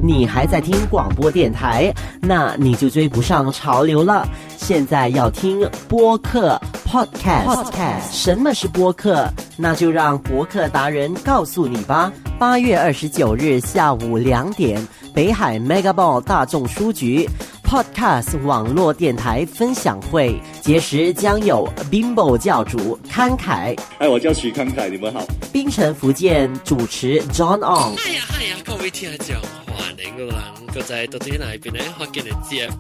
你還在聽廣播電台，那你就追不上潮流了。現在要聽播客 Podcast。什麼是播客？那就讓博客達人告訴你吧。8月29日下午2點，北海 Mega Ball 大眾書局 Podcast 網絡電台分享會，屆時將有 Bimbo 教主康凱，哎，我叫徐康凱，你們好。檳城福建主持 John On。哎呀哎呀，各位聽眾，歡迎個人個在到底哪邊呢？福建的節目。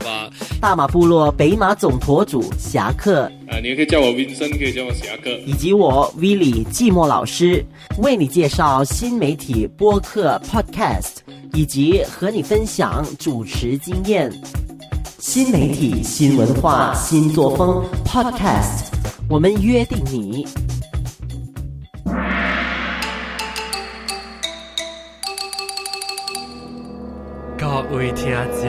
大馬部落北馬總舵主俠客，啊，你可以叫我 Vincent，可以叫我俠客，以及我 Willie 寂寞老師，為你介紹新媒體播客 Podcast，以及和你分享主持經驗。新媒體、新文化、新作風 Podcast，我們約定你。各位聽眾，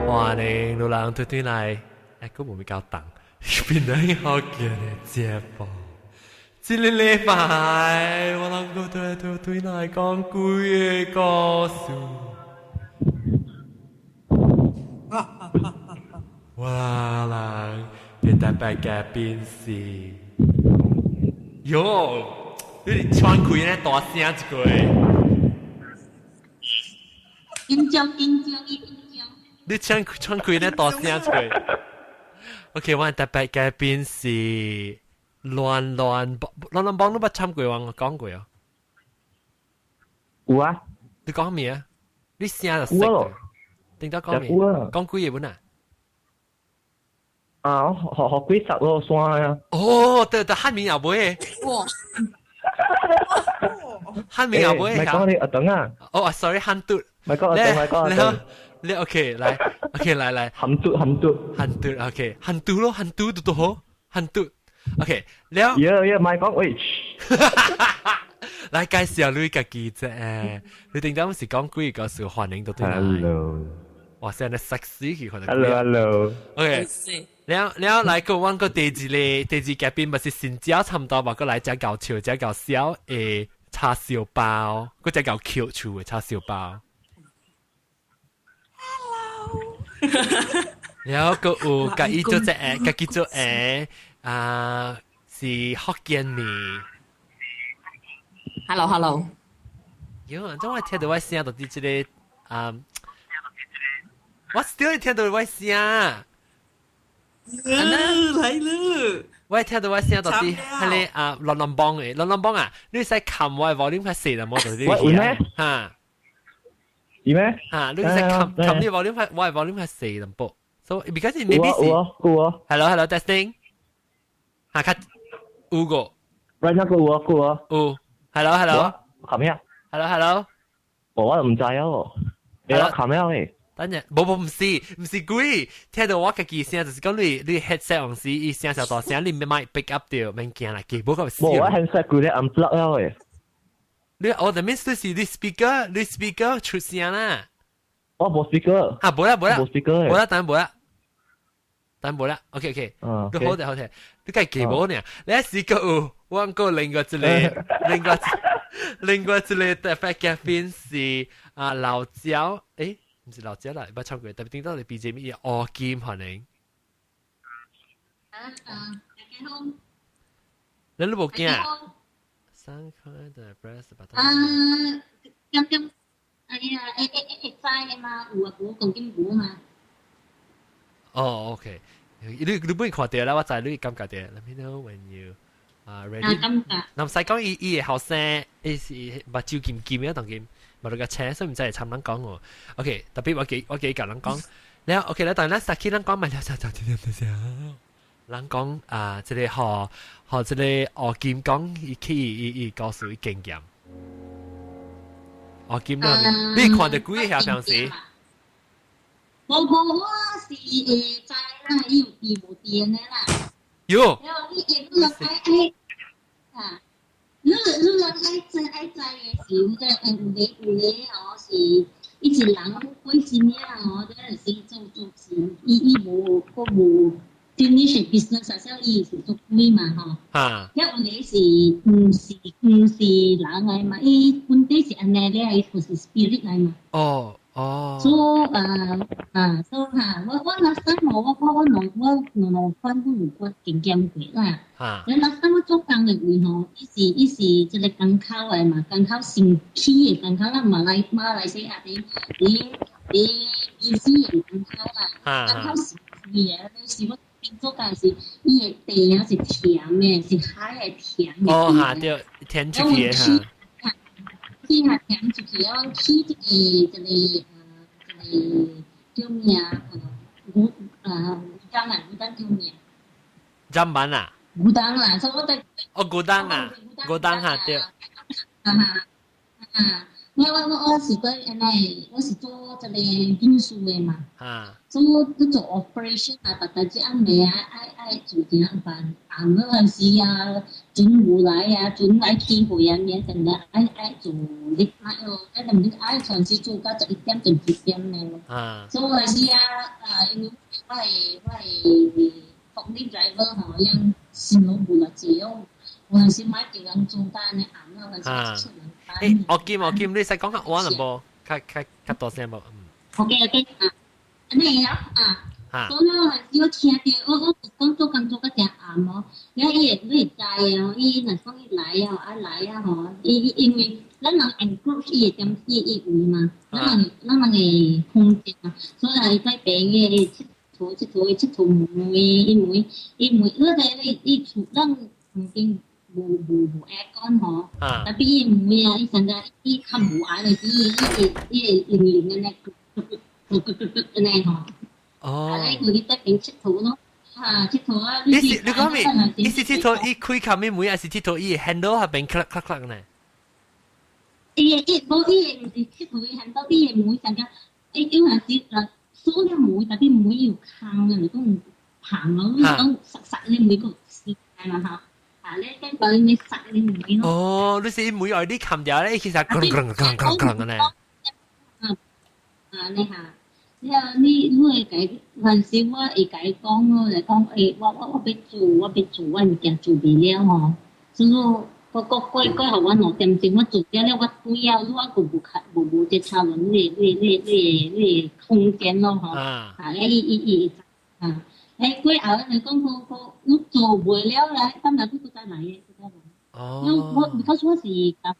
歡迎路人對對來，哎，個無咪較重，變得好見的節目。這個禮拜，我人閣對對對來講幾個故事。我人嘅特別嘉賓是，喲，你是喘氣呢？大聲一個。緊張緊張緊張！你喘喘氣呢？大聲一個。OK，我特別嘉賓是亂亂亂亂幫，你捌參過我講過啊？有啊。你講咩啊？你聲就識。頂多講咩？講幾個本啊？啊，學學幾十個山啊！哦，對對，漢民也會。哇！漢民也會。唔係講你阿等啊。哦，sorry，漢嘟。唔係講阿等，唔係講阿等。你 OK 來，OK 來來。漢嘟漢嘟漢嘟 OK 漢嘟咯，漢嘟都都好，漢嘟 OK 了。耶耶，唔係講喂。來介紹你家己啫，你頂當是講幾個事歡迎到對來。 Hello。哇塞，你 sexy 去可能。 Hello hello。OK。了了來個阮個第二個第二嘉賓，咪是新椒差唔多，嘛個來只搞笑，只搞笑誒叉燒包，個只搞 Q 厝的叉燒包。 Hello。了個有家己做隻誒，家己做誒啊，是福建麵。 Hello hello。喲，怎我聽到我聲到底這個啊？我 still 聽到我聲。來了！我聽到我聲到底係你啊，亂亂幫嘅，亂亂幫啊！你使冚我 volume 較細啦，冇到啲。喂，咩？嚇？是咩？嚇！你使冚冚啲 volume 較，我 volume 較細淡薄。So because maybe 是。有啊有啊。 Hello hello testing。嚇，較有個。 Right 那個有啊有啊。有。Hello hello。冚咩？Hello hello。我唔知啊，你冚咩喂？等陣，冇冇唔是，唔是鬼，聽到我家己聲，就是講你你 headset 有時伊聲小大聲，你咪 pick up 到，免驚啦，基本個冇我 headset 佢咧 unplug 了喂。你我的 means 是你 speaker，你 speaker 出聲啦。我冇 speaker。啊，冇啦冇啦，冇 speaker。冇啦，等冇啦，等冇啦，OK OK，都好嘅好嘅，你計記冇呢？你試過有，我個另外一個，另外另外一個特別嘉賓是啊老焦，誒。唔是老焦啦，捌唱過，特別聽到你 BGM 烏金可能。啊啊，大家好。你都無驚？三塊的 press 啊，咁咁，哎呀，會會會知的嘛，有啊，有講緊無嘛。哦，OK，你你本看到啦，我知你感覺到。Let me know when you are ready。啊，感覺。嗱，唔使講伊伊的後生，伊是目睭金金嘅當今。無你個車，所以唔知係參人講喎。OK，特別我記我記教人講，了 OK 咧，但係咱實起人講咪了就就就就就，人講啊，這個學學這個烏金講，伊去伊伊告訴伊經驗。烏金啦，你看到幾個平時？無無，我是會知啦，伊有電無電的啦。喲。了，你會你人愛愛啊？你你人愛知愛知的時，你有咧有咧哦，是伊一人過身領哦，這是做做事，伊伊無閣無 finish business 啊，像伊是做鬼嘛吼。嚇。一有個是毋是人來嘛，伊本底是按呢咧，伊不是 spirit 來嘛。哦哦。所以所以哈，我 last time 我兩款都有我經驗過啦。你 last time 我做工的位吼，伊是這個港口的嘛，港口新起的港口，咱馬來西亞佇伊斯的港口啦，港口新起的，你是我做工時，伊的地啊是甜的，是海的甜的。哦，嚇對，甜出去的嚇。起下甜出去，我起這個叫咩啊？魚蛋啊，魚蛋叫咩？砧板啊？魚蛋啦，所以我哋哦，魚蛋啊，魚蛋嚇對。啊哈啊！我是對按呢，我是做這個運輸的嘛。所以我做 operation 啊，逐逐只暗暝啊，愛做點辦？暗嗰陣時啊，船有來啊，船來起貨啊，咩等等，愛做日愛哦，愛兩日愛全時做到11點定1點的咯。所以有時啊，因為我的 forklift driver 吼，樣辛勞無偌濟哦，有陣時買叫人做單的暗啊，有陣時出人班。我見你使講較晚啦無？較大聲無？嗯。 OK 啊，按呢啊啊，所以我還是我聽著，我講做工做甲誠暗哦，了伊會你會知哦，伊若講伊來啊，啊來啊吼，伊因為咱人 encroach 伊的點伊位嘛，咱人的空間嘛，所以伊在邊嘅𨑨迌𨑨迌𨑨迌門伊門伊門，你知你伊厝咱空間無 aircon 吼，tapi 伊門啊，伊現在伊較無愛就是伊會零零按呢，嘟嘟嘟嘟按呢吼。啊，你去在邊𨑨迌咯，哈，𨑨迌啊！你是你講咩？你是𨑨迌伊開較咩門，還是𨑨迌伊 handle 下邊 click click click 呢？伊無伊毋是𨑨迌伊 handle，伊的門上個，伊有陣時啊，鎖了門，tapi 門有空啊，就講旁咯，你講實實你門個死嘛吼。啊！你跟把你塞你門咯。哦，你是門外你冚掉咧，其實咣咣咣咣咣嘅呢。啊，你嚇。了後你會共，還是我會共伊講咯，就講我欲做，我欲做，我物件做袂了吼，所以我過予我2點鐘，我做了了，我對了，我閣無較無這插入你的空間咯吼。啊，伊啊，過後你講講你做袂了來，等下你閣再來的，閣再來。哦。因為我 because 我是共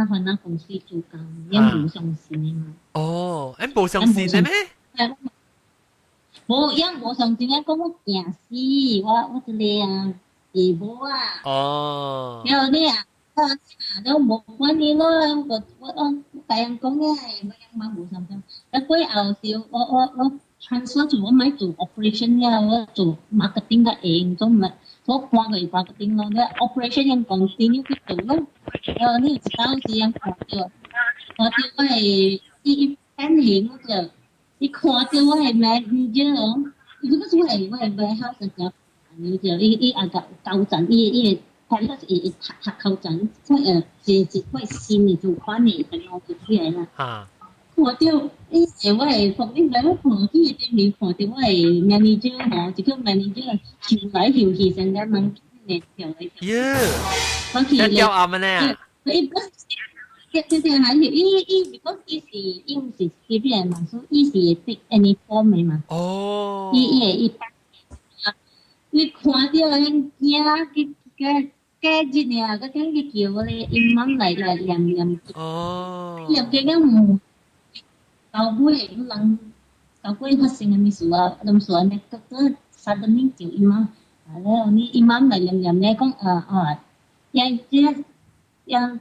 番仔公司做工，也無相信的嘛。哦，欸無相信的咩？無，因無相信，講我驚死，我這個啊，會無啊。然後你啊，啊，都無管你咯，我共人講嘅，我樣嘛無相信。啊，過後時我 transfer 做我莫做 operation 了，我做 marketing 較會用，做咪我搬過去 marketing 咯，你 operation 樣 continue 去做咯。然後你有一當時樣看著我的伊變形我就。伊看著我的 manager 哦，伊講我的 warehouse 就你就伊也共交陣，伊的 pallet 伊讀讀交陣，是一塊新的做款的，就攞出來啦。看著伊是我的服務員，我看伊頂面看著我的 manager 吼，一個 manager 跳來跳去，成個門嘅跳來跳。喲，我去掉暗呢？伊對對對，還是伊，because 伊毋是 spirit 嘛，所以伊是會 take any form 的嘛。伊會伊你看著𪜶驚去過日爾，佮講去叫我咧 imam 來念念。念經了問，到尾有人到尾發生啥物事啊？攏是按呢，閣 suddenly 叫 imam，啊了你 imam 來念念咧講啊啊，樣這樣。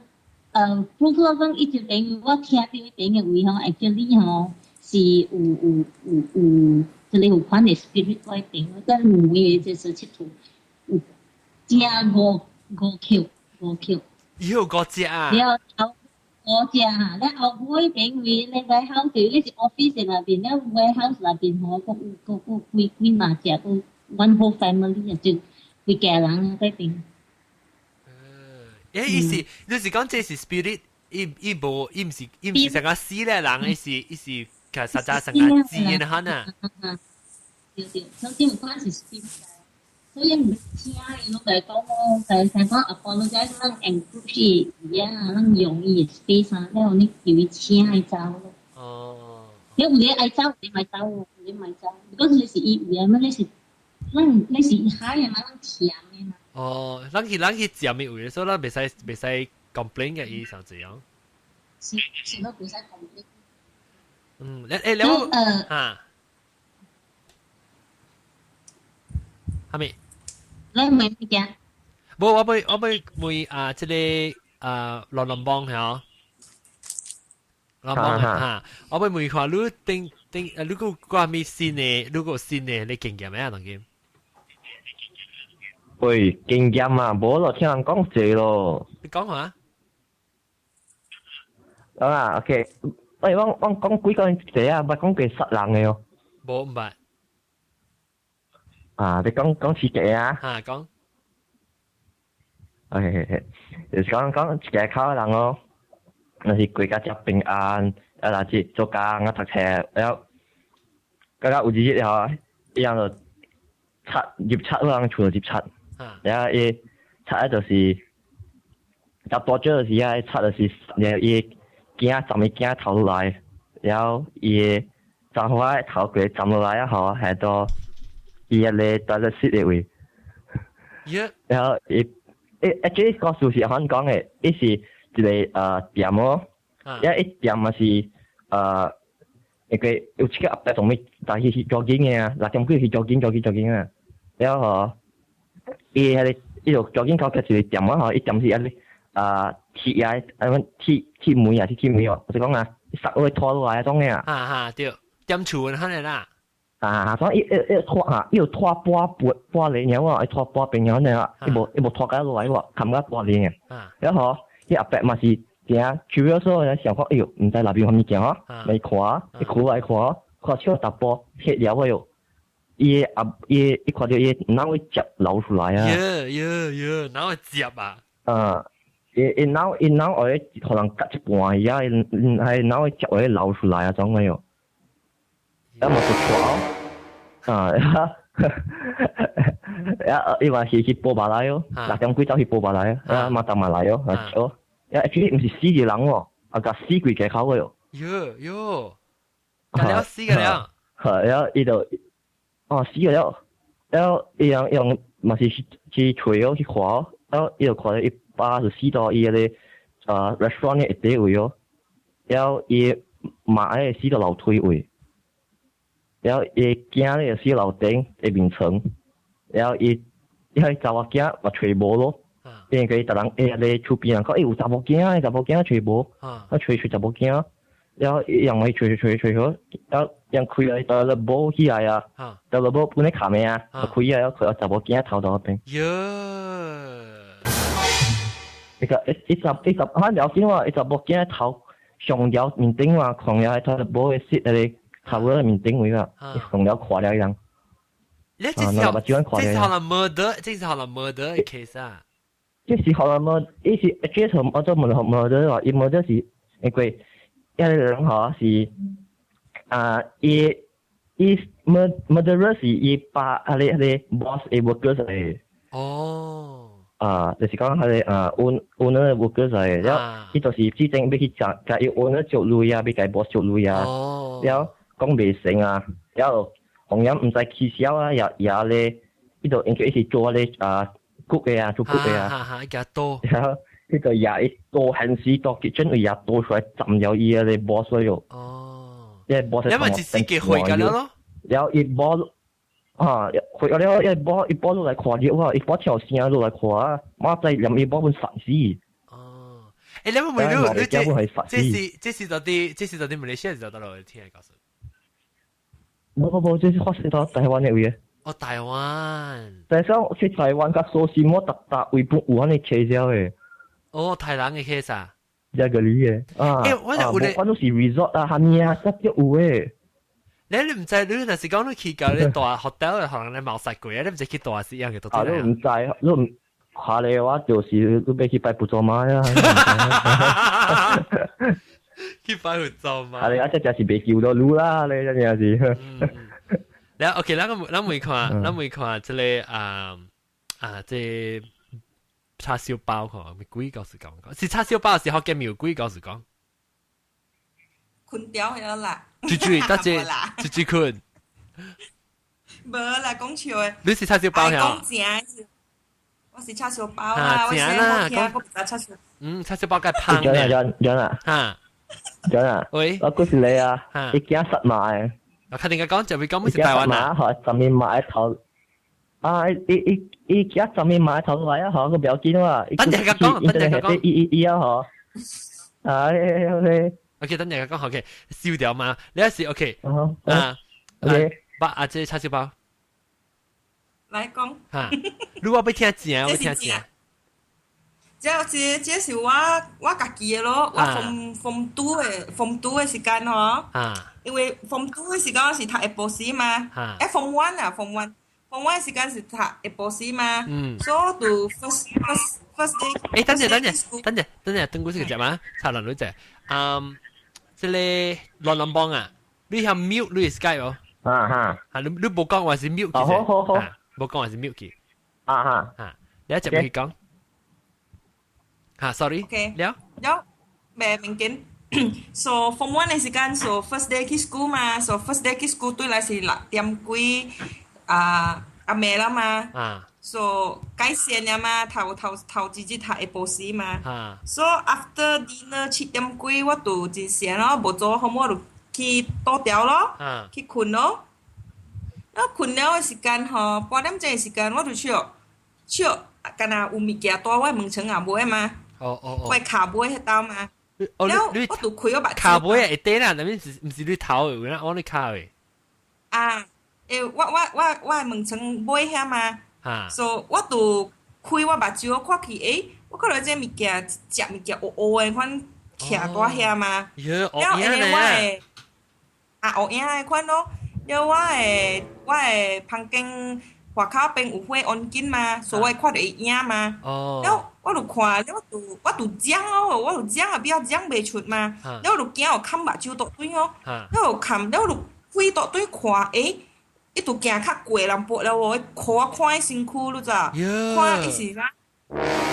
不過講伊這邊我聽著彼邊的位吼，actually 吼是有這個有款的 spirit 在邊，我問的就是𨑨迌有正五口五口。有五隻啊！了後五隻哈，了後尾邊位咧 warehouse，你是 office 那邊，了 warehouse 那邊吼，閣有閣有幾幾若隻，閣 one whole family 啊，就規家人啊在邊。欸，伊是你是講這是 spirit，伊無伊毋是成個死咧人，伊是其實實在成個自然哈呢。對對，首先有關是 spirit。所以毋請伊攏來講哦，但係講 apologize 咱 encroach 伊啊，咱用伊的 space 啊，了後你叫伊請伊走咯。哦。你有咧愛走，你咪走，你咪走。如果你是伊位啊，你是咱你是海的嘛，咱忝的嘛。哦，咱去食物位，所以咱袂使 complain 嘅意思這樣。是是都袂使 complain。嗯，你你我啊，係咪？你問物件？無，我欲問啊，這個啊，羅龍邦係哦，羅邦嚇，我欲問看你頂頂，如果掛咩新的，如果新的，你經驗咩啊？當今？喂，經驗啊，無咯，聽人講濟咯。你講下。啊，OK，喂，我講幾個濟啊，捌講過殺人的哦。無毋捌。啊，你講講刺激啊？啊，講。 OK，就是講講一個口的人哦，若是過較遮平安，啊，若是做工啊讀冊，了，感覺有一日吼，伊人就賊入賊，人厝就入賊，了伊賊就是入大少就是啊，賊就是伊囝浸伊囝頭落來，了伊查某仔頭過浸落來啊吼，係到伊個在咧室的位，然後伊。誒，這個故事是按怎講的？伊是一個店哦，一店嘛是那個有一個阿伯從咩，但係去 jogging 的啊，6點幾去 jogging jogging jogging 啊，然後吼，伊彼個伊就 jogging 到一個店啊吼，伊店是按呢鐵啊，啊鐵鐵門啊，鐵鐵門哦，我就講啊，塞落去拖落來啊種的啊。哈哈，對，店厝按呢啦。啊，所以伊伊拖啊，伊有拖玻玻玻璃爾喎，伊拖玻冰爾爾，伊無伊無拖甲落來喎，冚甲玻璃嘅。然後伊阿伯嘛是驚，主要說想講，哎喲，毋知內邊有啥物件吼，來看，伊看來看，看小淡薄黑了個喲。伊阿伊伊看到伊腦會汁流出來啊！喲喲喲，腦會汁啊！啊，伊伊腦伊腦會可能割一半去啊，伊係腦會汁會流出來啊，種個喲。啊，嘛就拖啊！啊，伊嘛是去報馬來哦，6點幾走去報馬來啊，馬上嘛來哦，啊，哦，啊，actually 毋是死一個人哦，啊，共死幾個口個喲。喲喲，共了死個了。係啊，伊就哦死個了，然後伊人用嘛是去去揣哦去看哦，然後伊就看到伊爸是死到伊個restaurant 的下底位哦，然後伊媽個死到樓梯位。然後伊囝咧就死樓頂的眠床，然後伊伊彼查某囝嘛揣無咯，因為伊逐人欸咧厝邊人講，欸有查某囝，查某囝揣無，啊揣揣查某囝，然後伊人咪揣揣揣揣好，然後人開來到了無起來啊，到了無本來卡咩啊，開來開查某囝頭頭邊。喲，伊個一一十一十，啊了緊喎，伊查某囝頭上了面頂嘛，看了他無的死那個。頭嗰面頂位啊，上了看了伊人。你這是這是可能 murder，這是可能 murder 的 case 啊。這是可能 murder，伊是這是我做問 murder 話，伊 murder 是因為一個人吼是啊，伊伊 murderer 是伊爸啊個個 boss 的 workers 嚟。哦。啊，就是講彼個啊，owner workers 嚟，然後伊就是之前欲去共共伊 owner 借鐳啊，欲共 boss 借鐳啊，然後講袂成啊，然後紅人毋知起痟啊，也也咧，伊就因為伊是做咧啊骨的啊，做骨的啊，哈哈，伊刀，然後伊就也伊刀現時到結陣位也刀出來斬了伊個 boss 喲。哦，因為 boss 因為一死機會㗎了咯。然後伊 boss 啊，回了伊 boss 伊 boss 落來看著啊，伊 boss 跳聲落來看啊，馬仔連伊 boss 本殺死。哦，欸，你問你你這這是這是到底這是到底馬來西亞是到底聽來告訴？無無無，這是發生到台灣的位。哦，台灣。但是我去台灣，較蘇心我逐逐位本有按呢 case 的。哦，台南的 case 啊。一個女的。啊。欸，我有咧。我都是 resort 啊，啥物啊，真足有的。你你毋知，你若是講你去到你大 hotel 可能你謀殺過啊，你毋知去大是樣嘅都啊，你毋知，你毋下嚟話就是你欲去拜佛祖媽啊。去拜佛祖媽。啊，你啊，這真是袂救到路啦，你真正是。了 OK，咱會看，咱會看這个啊啊，這叉燒包嗬，咪鬼故事講講，是叉燒包是福建麵鬼故事講。困掉咗啦。豬豬，得隻豬豬困。無啦，講笑的。你是叉燒包呀？講正，我是叉燒包啊，我正啦，講我叉燒。嗯，叉燒包梗係胖嘅。張張啊，嚇，張啊，喂，我故事你啊，你驚實賣。我確定佢講就會講乜是台灣啊？嚇，上面買頭。啊！伊伊伊驚上面買頭來啊！嗬，個不要緊啊！等陣佢講，等陣佢講，伊伊伊啊！嗬，啊！ OK，等陣佢講，OK，燒掉嘛？你一時 OK，啊，OK，把阿姐叉燒包，來講，嚇，如果要聽正，我聽正。這這這是我家己的咯，我 form two 的時間嗬，因為 form two 的時間我是讀下晡時嘛，form one 啊，form one。form one 時間是讀下晡時嘛，所以就 first day。誒，等陣等陣等陣等陣，等我這個只嘛，插兩女仔，嗯，這个亂亂幫啊，你係 mute 你 Skype 哦，啊哈，啊你你無講話是 mute 其實，好好好，無講話是 mute 去，啊哈，啊，你一直未講，嚇，sorry，了，了，未明緊。So form one 的時間，so first day 去 school 嘛，so first day 去 school 對來是6點幾。啊阿妹啦嘛，so 改線了嘛，頭頭頭幾日讀下晡時嘛，so after dinner 7點幾我就真閒咯，無做好我就去倒掉咯，去睏咯。啊，睏了的時間吼，半點鐘的時間我就笑笑，敢若有物件蹛我的門床後尾嘛，哦哦哦，我的跤尾彼兜嘛，了我就開我目跤尾會底啦，那邊是毋是你頭的，我你跤的？啊。欸，我的門床尾遐嘛，所以我就開我目睭，我看去，欸，我看到這物件，一隻物件烏烏的款徛佇遐嘛，了因為我的啊烏影的款咯，了我的房間外口邊有火安緊嘛，所以我會看著伊影嘛，了我就看，了我就講哦，我就講啊，比較講袂出嘛，了我就驚有崁目睭倒轉哦，了有崁，了我就開倒轉看，欸。伊就行較過人步了哦，看我看伊身軀，你知？看伊是啥？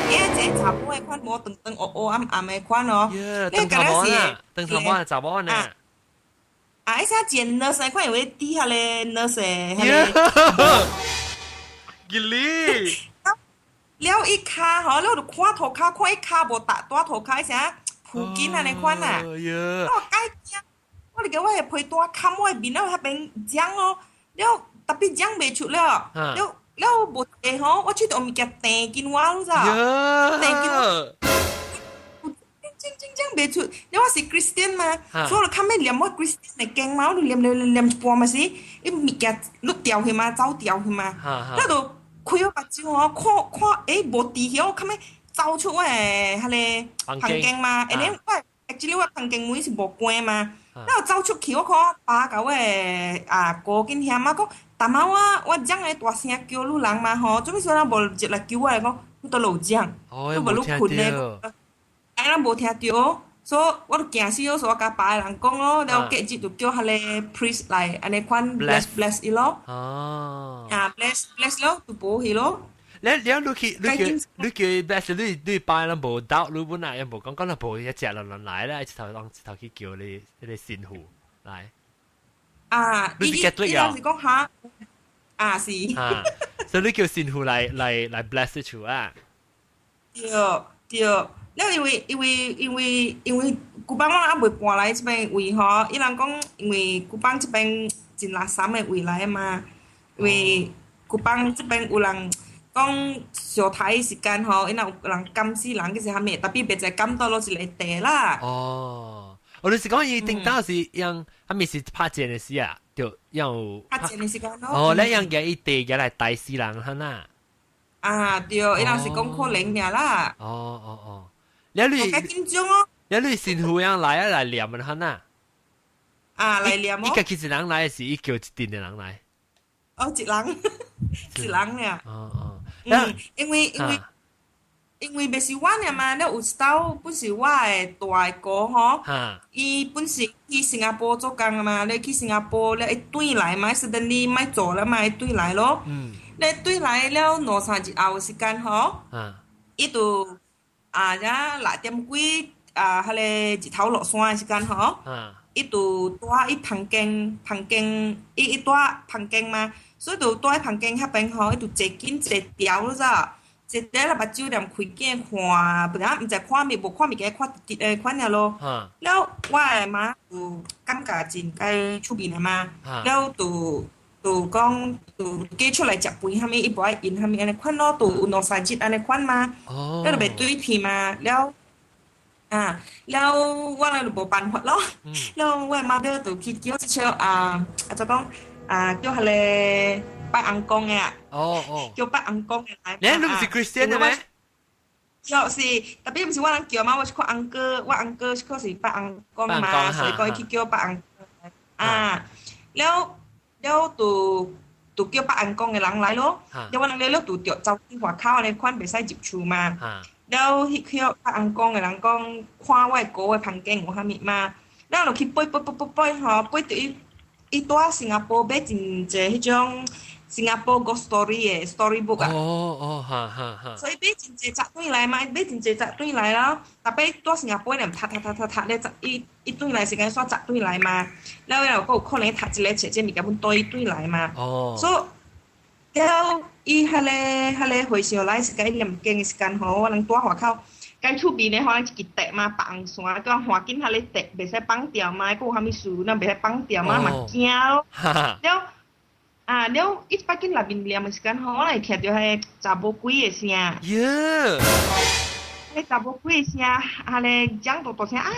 伊一個查某的款，毛長長烏烏暗暗的款哦。長頭毛啊，長頭毛查某呢？啊，伊啥剪 nurse 款，有咧底下咧 nurse 彼个。吉利。了伊跤吼，了就看塗跤，看伊跤無搭蹛塗跤，伊啥布巾按呢款啊。我解驚，我就叫我的被單冚我的面，了彼邊講哦。了 tapi 講袂出了，了了無會吼，我覺得有物件掟緊我，你知？掟緊我，真真講袂出。了我是 Christian 嘛，所以我較尾念我 Christian 的經嘛，我就念念念念一半嘛是，伊物件落掉去嘛，走掉去嘛，了就開我目睭吼，看看，欸無佇遐，我較尾走出我的彼个房間嘛，and then 我 actually 我房間門是無關嘛。了走出去，我看我爸共我的啊哥緊遐嘛，講，逐擺我我講的大聲叫你人嘛吼，做咩說人無入來救我來講，你都落講，你無你睏咧，哎，人無聽著，所以我就驚死咯，所以我共爸的人講咯，了隔日就叫彼个 priest 來按呢款 bless bless 伊咯，啊 bless bless 咯，就無去咯。你你你去你叫你叫 bless 你你拜人無到，你本來也無講講啦，無一隻人人來啦，一頭當一頭去叫你你神父來。啊，你是 Catholic 啊？是講哈，啊是。啊，所以你叫神父來來來 bless 厝啊？對對，了因為古板我猶未搬來這邊位吼，伊人講因為古板這邊真垃圾的位來嘛，因為古板這邊有人。講相刣時間吼，伊若有人監死人，其實啥物，tapi 袂知監到落一个地啦。哦，我就是講伊頂當時用，啥物是拍戰的時啊，就用拍戰的時間咯。哦，你用嘅伊地嘅來刣死人，哈呐。啊，對，伊人是講可能爾啦。哦哦哦，你你緊張哦。你你神父樣來啊來念啊，哈呐。啊，來念哦。伊家己一人來，是伊叫一陣的人來？哦，一人，一人爾。哦哦。嗯，因為因為因為袂是我爾嘛，了有一道本是我的大哥吼，伊本是去新加坡做工嘛，咧去新加坡了，伊轉來嘛，suddenly 莫做了嘛，伊轉來咯。咧轉來了兩三日後的時間吼，伊就啊，遮6點幾啊，彼个日頭落山的時間吼，伊就蹛伊房間，房間伊伊蹛房間嘛，所以就蹛房間彼邊吼，伊就坐緊坐牢了咋。坐佇咧目睭連開鏡看，不然毋知看物無看物件，看直直的款爾咯。了，我的媽就感覺真該出面的嘛，了就就講就加出來食飯啥物，伊無愛用啥物按呢款咯，就有兩三日按呢款嘛，了就袂對皮嘛，了啊，了我咧就無辦法咯，了我的媽了就去叫這笑啊，啊怎講啊叫彼个拜尪公的啊，叫拜尪公的來。你毋是 Christian 的咩？就是，特別毋是我人叫嘛，我是看 uncle，我 uncle 是確是拜尪公嘛，所以講伊去叫拜尪公啊，了了就就叫拜尪公的人來咯，了我人了了就著走去外口按呢款袂使入厝嘛，了彼叫拜尪公的人講看我的哥的房間有啥物嘛，了就去背背背背背吼，背著伊伊蹛新加坡買真濟彼種新加坡 ghost story 的 storybook 啊。哦哦，哈哈哈。所以買真濟冊轉來嘛，買真濟冊轉來啦。逐擺蹛新加坡咧，讀讀讀讀讀咧，伊伊轉來時間煞冊轉來嘛。了又閣有可能讀一個冊，這物件阮倒伊轉來嘛。所以了，伊彼个彼个和尚來時間，伊念經的時間吼，我人蹛外口，該厝邊的吼，一支竹嘛，放線，叫人環境彼個竹袂使放掉嘛，閣有啥物事，咱袂使放掉嘛，嘛驚咯。了。啊！了，伊擺緊內面念的時間吼，我會聽著彼个查某鬼的聲。耶！彼查某鬼的聲，彼个講大大聲啊！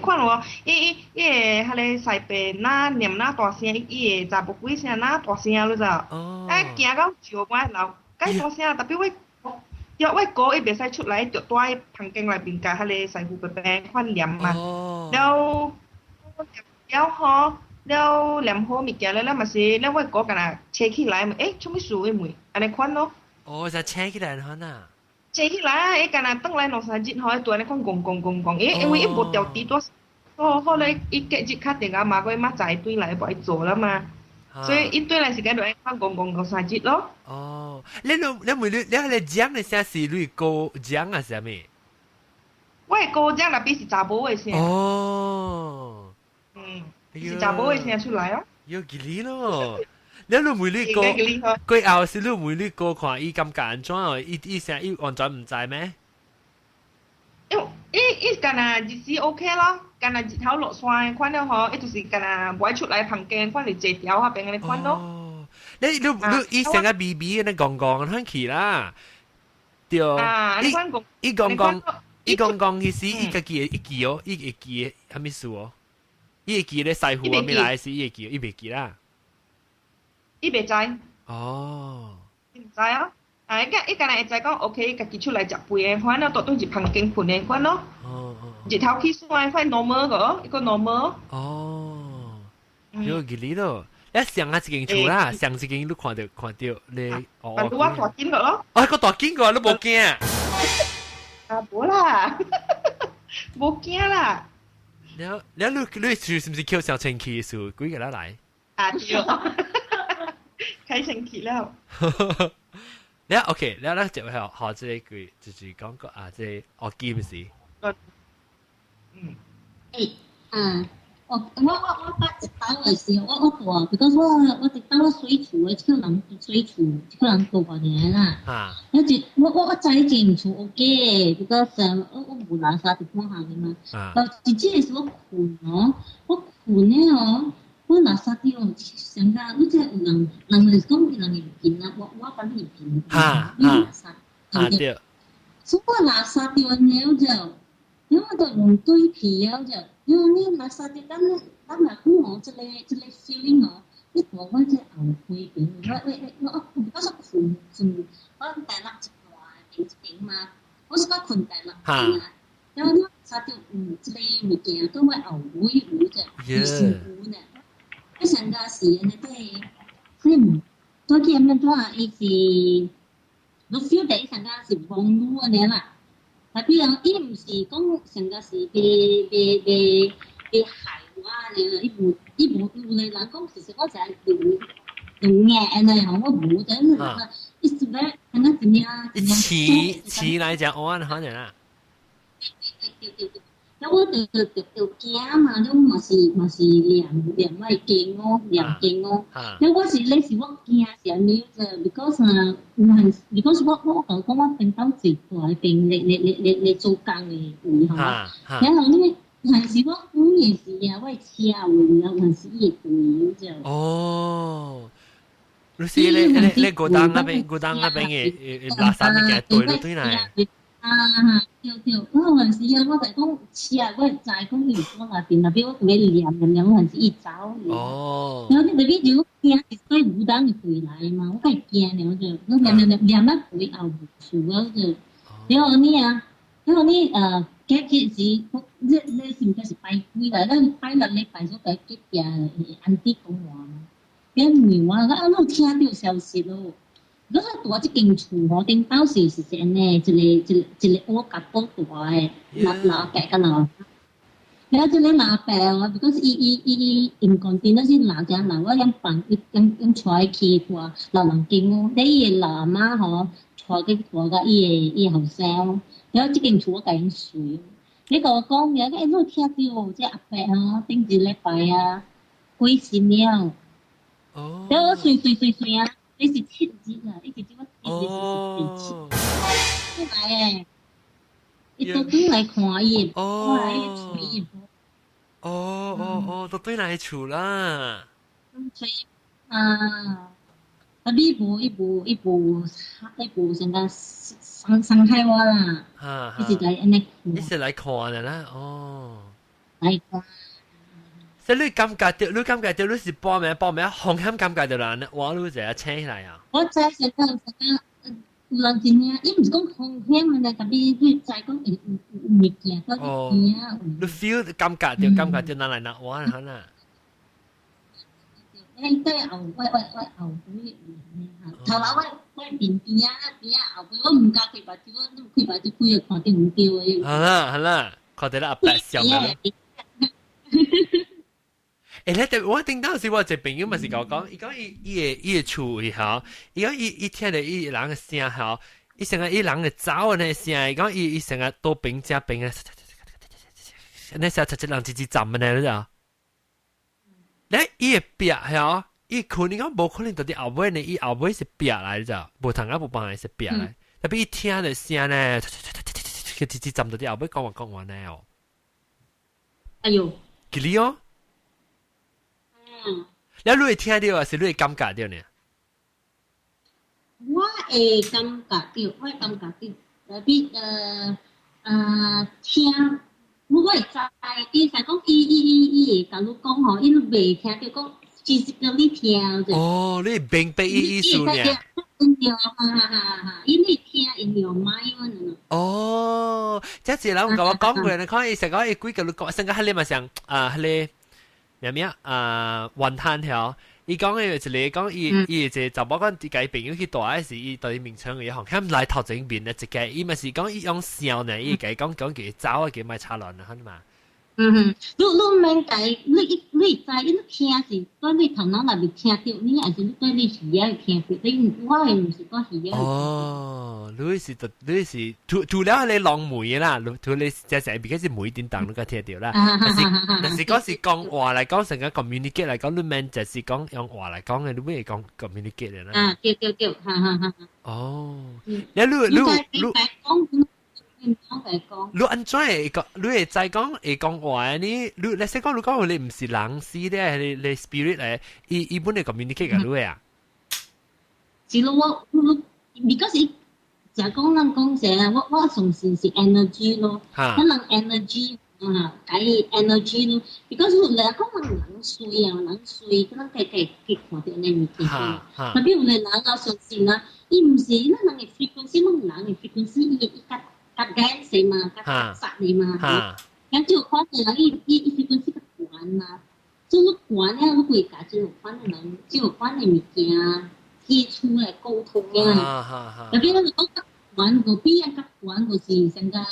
看無，伊伊伊个彼个師伯若念若大聲，伊個查某鬼聲若大聲，你知？哦。啊，驚到笑我流，介大聲，特別我，對，我哥伊袂使出來，就蹛佇房間內面共彼個師傅伯伯款念嘛。了了吼。了念好物件了，了嘛是，了我哥敢若醒起來，欸，創物事？伊問，按呢款咯。哦，就醒起來款啊。醒起來，伊敢若轉來兩三日吼，伊蹛按呢款戇戇戇戇，因因為伊無調佇蹛，後後來伊隔日敲電話嘛，閣伊媽仔轉來無愛做了嘛，所以伊轉來時間就愛款戇戇兩三日咯。哦，你你你問你你彼个講的聲是你哥講啊啥物？我的哥講那邊是查某的聲。哦。是查某的聲出來哦。有吉利咯，你你每你哥，過後是你每你哥看伊感覺按怎哦？伊伊聲伊完全毋知咩？因伊伊敢若日時 OK 咯，敢若日頭落山款了吼，伊就是敢若無愛出來房間，款是坐牢彼邊按呢款咯。哦，你你你伊成個微微按呢戇戇款去啦，對。啊，伊伊戇戇，伊戇戇彼時伊家己會記哦，伊會記啥物事哦？伊會記咧師傅啥物來時，伊會記，伊袂記啦。伊袂知。哦。伊毋知啊，啊，伊伊敢若會知講，OK，家己出來食飯的，款了，蹛轉入房間睏的款咯。日頭起山款 normal 個，一個 normal。哦。有記哩咯，一上下一間厝啦，上一間你看著看著你。哦。我大間個咯。啊，個大間個你無驚？啊，無啦，無驚啦。了了，你你厝是毋是叫小清氣數幾個人來？啊對，開清氣了。了 OK，了咱就學學這個句，就是講個啊，這個學金是。嗯。欸啊，我我我我捌一擺的時候，我我蹛，because 我我佇兜我洗厝的，這個人洗厝，這個人過爾啦。我一我我我知這間厝 OK，because 我我無垃圾佇半項的嘛。但真正是我睏哦，我睏的哦，我垃圾掉上個，你知有人人就是講人入邊啊，我我捌入邊，你垃圾對。所以我垃圾掉了就，因為我就用對皮了就。因為你垃圾掉，咱咱若講哦，這個這個 feeling 哦，你蹛我這後背邊，我我我我我是睏睏，我大陸一大邊一邊嘛，我是講睏大陸邊啊，然後你垃圾掉有這個物件，對我後尾有者，有辛苦呢。我上個是按呢對，所以多見面多伊是你 feel 到伊上個是忙碌按呢啦。特別啊，伊毋是講上個是被被被被害我按呢，伊無伊無有個人講，其實我就係用用眼按呢，我無但是伊是咩？可能怎樣？似似來講，我按可能啦。對對對。那我就就就驚嘛，你嘛是嘛是念念我經哦，念經哦。那我是咧是我驚是按呢就，because 啊，有陣 because 我我講講我邊到最大邊咧咧咧咧咧做工的位吼。然後呢，有陣時我有陣時啊，我的車位啊，有陣時伊會跪就。哦，你是咧咧咧古當那邊，古當那邊的垃圾物件堆對來。啊，對對，我有陣時啊，我就講車，我會知講伊有我那邊，那邊我欲念念念，有陣時伊走。哦。然後你特別就驚是對無當的回來嘛，我較驚咧，我就我念念念念啊回後無事，我就，然後你啊，然後你隔幾時，你你是毋是拜鬼啦？咱拜六禮拜所在隔壁 auntie 講話嘛，伊問我，啊，你有聽著消息咯？嗰個蹛這間厝吼，頂當時是按呢，一個一個一個烏甲寶大的，老老伯佮老。了這個老伯哦，because 伊伊伊伊唔講真，那是老家老，我用放伊用用帶去蹛老人間哦。咧伊的老阿媽吼，帶去蹛甲伊的伊的後生。了這間厝我共𪜶隨。你共我講，欸，你有聽著這阿伯吼，頂一禮拜啊，過身了。哦。了我隨隨隨隨啊！你是7日啊！你是這我一日是第七，轉來誒，伊都轉來看伊，哦，來伊哦哦哦，都轉來厝啦。所以啊，啊，你無伊無伊無伊無啥個傷傷害我啦，伊是來按呢看，伊是來看的啦，哦，來看。所以你感覺著，你感覺著，你是報名報名風險感覺著啦，我你就請起來啊。我知是講是講，有人真正，伊毋是講風險的，特別你知講會有有物件到底邊。你 feel 感覺著，感覺著哪來哪我可能。欸，對後我我我後尾頭來我我邊邊仔邊仔後尾，我毋敢開目睭，我開目睭開就看著毋對的。好啦好啦，看著阿伯笑啦。欸，你我頂當時我一個朋友嘛是共我講，伊講伊伊的伊的厝位吼，伊講伊伊聽著伊人的聲吼，伊成日伊人會走的聲，伊講伊伊成日倒邊食邊啊，那聲一一人一一站的呢，你知影？咧伊的壁吼，伊可能講無可能到佇後尾呢，伊後尾是壁來，你知影？無通啊無幫是壁來，特別伊聽著聲呢，一一站到佇後尾講話講話呢哦。哎喲，記哩哦。嗯，了你會聽著還是你會感覺著呢？我會感覺著，我會感覺著，特別聽，我會知，伊是講伊伊伊伊會共你講吼，伊袂聽著講，其實叫你聽者。哦，你明白伊意思呢？對啊，哈哈哈！伊你聽 in your mind 嘛。哦，這一個人共我講過，你看伊成講伊幾個你講，成個彼个嘛像啊，彼个咩咩啊，雲吞條。伊講的一個講伊伊一個查某講，伊共伊朋友去蹛的時，伊對伊眠床伊行，欠來頭前面的一個，伊嘛是講伊用笑呢，伊共伊講講佢走啊，佢莫吵亂啊，哈嘛。嗯哼，你你免共你你知，你聽是對你頭腦內面聽著，你還是你對你耳仔聽著？你我的毋是對耳仔。哦，你是你是除除了你浪梅啦，除你只成別個是梅叮當你個聽著啦。但是但是講是講話來講，成個 communicate 來講，你免就是講用話來講的，你袂講 communicate 的啦。啊，對對對，哈哈哈。哦，你你你你。你按怎會講？你會知講會講話呢？你你先講，你講你毋是人死咧，你你 spirit 來，伊伊本來 communicate 共你啊？是咯，我我，because 伊就講咱講者，我我相信是 energy 咯，咱人 energy 啊，解 energy 咯，because 有人講人人水啊，人水，咱計計計看著那物件。特別有個人我相信啊，伊毋是咱人的 frequency，咱人的 frequency 伊伊較。較dense 嘛，較較雜的嘛，咁就看見人伊伊伊 frequency 較懸嘛，做你懸了，你會共這有款的人，這有款的物件，接觸來溝通嘅。特別咱講較懸個比較懸個是上個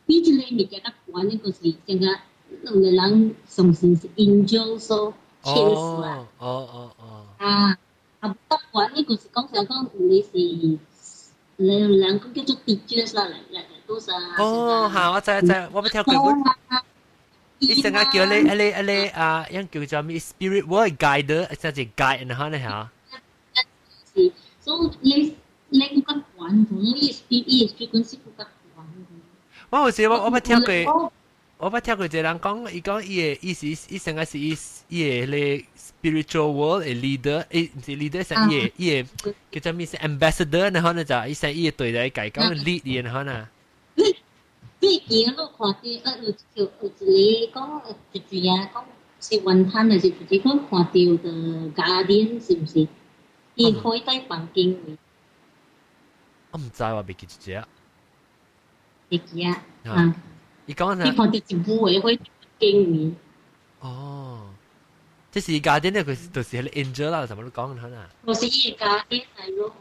比這個物件較懸的個是上個兩个人相信是 angel 所天使啊。啊，啊，較懸的個是講啥講有的是人人講叫做 teachers 啦，來來多少？哦，嚇！我知知，我捌聽過。伊成日叫你你你啊，樣叫做咩 spirit world guide，即係 guide 然後呢嚇。是，所以你你較懸，同伊 spirit 伊 frequency 較懸。我有時我捌聽過，我捌聽過一個人講，伊講伊的意思，伊成個是伊伊的咧 spiritual world 的 leader，誒，毋是 leader，是伊的伊的叫做咩是 ambassador，然後呢就伊說伊的對來解講 lead 伊，然後呢。最近我看到啊，有有有一個講一句啊，講是雲吞還是一個講看到的 guardian 是毋是？伊開在房間位。我毋知，我袂記得這。會記啊？啊！伊講啥？伊看到一部的開間位。哦，這是 guardian 呢，佢就是彼个 angel 啦，什麼都講可能。就是伊个 guardian 來咯。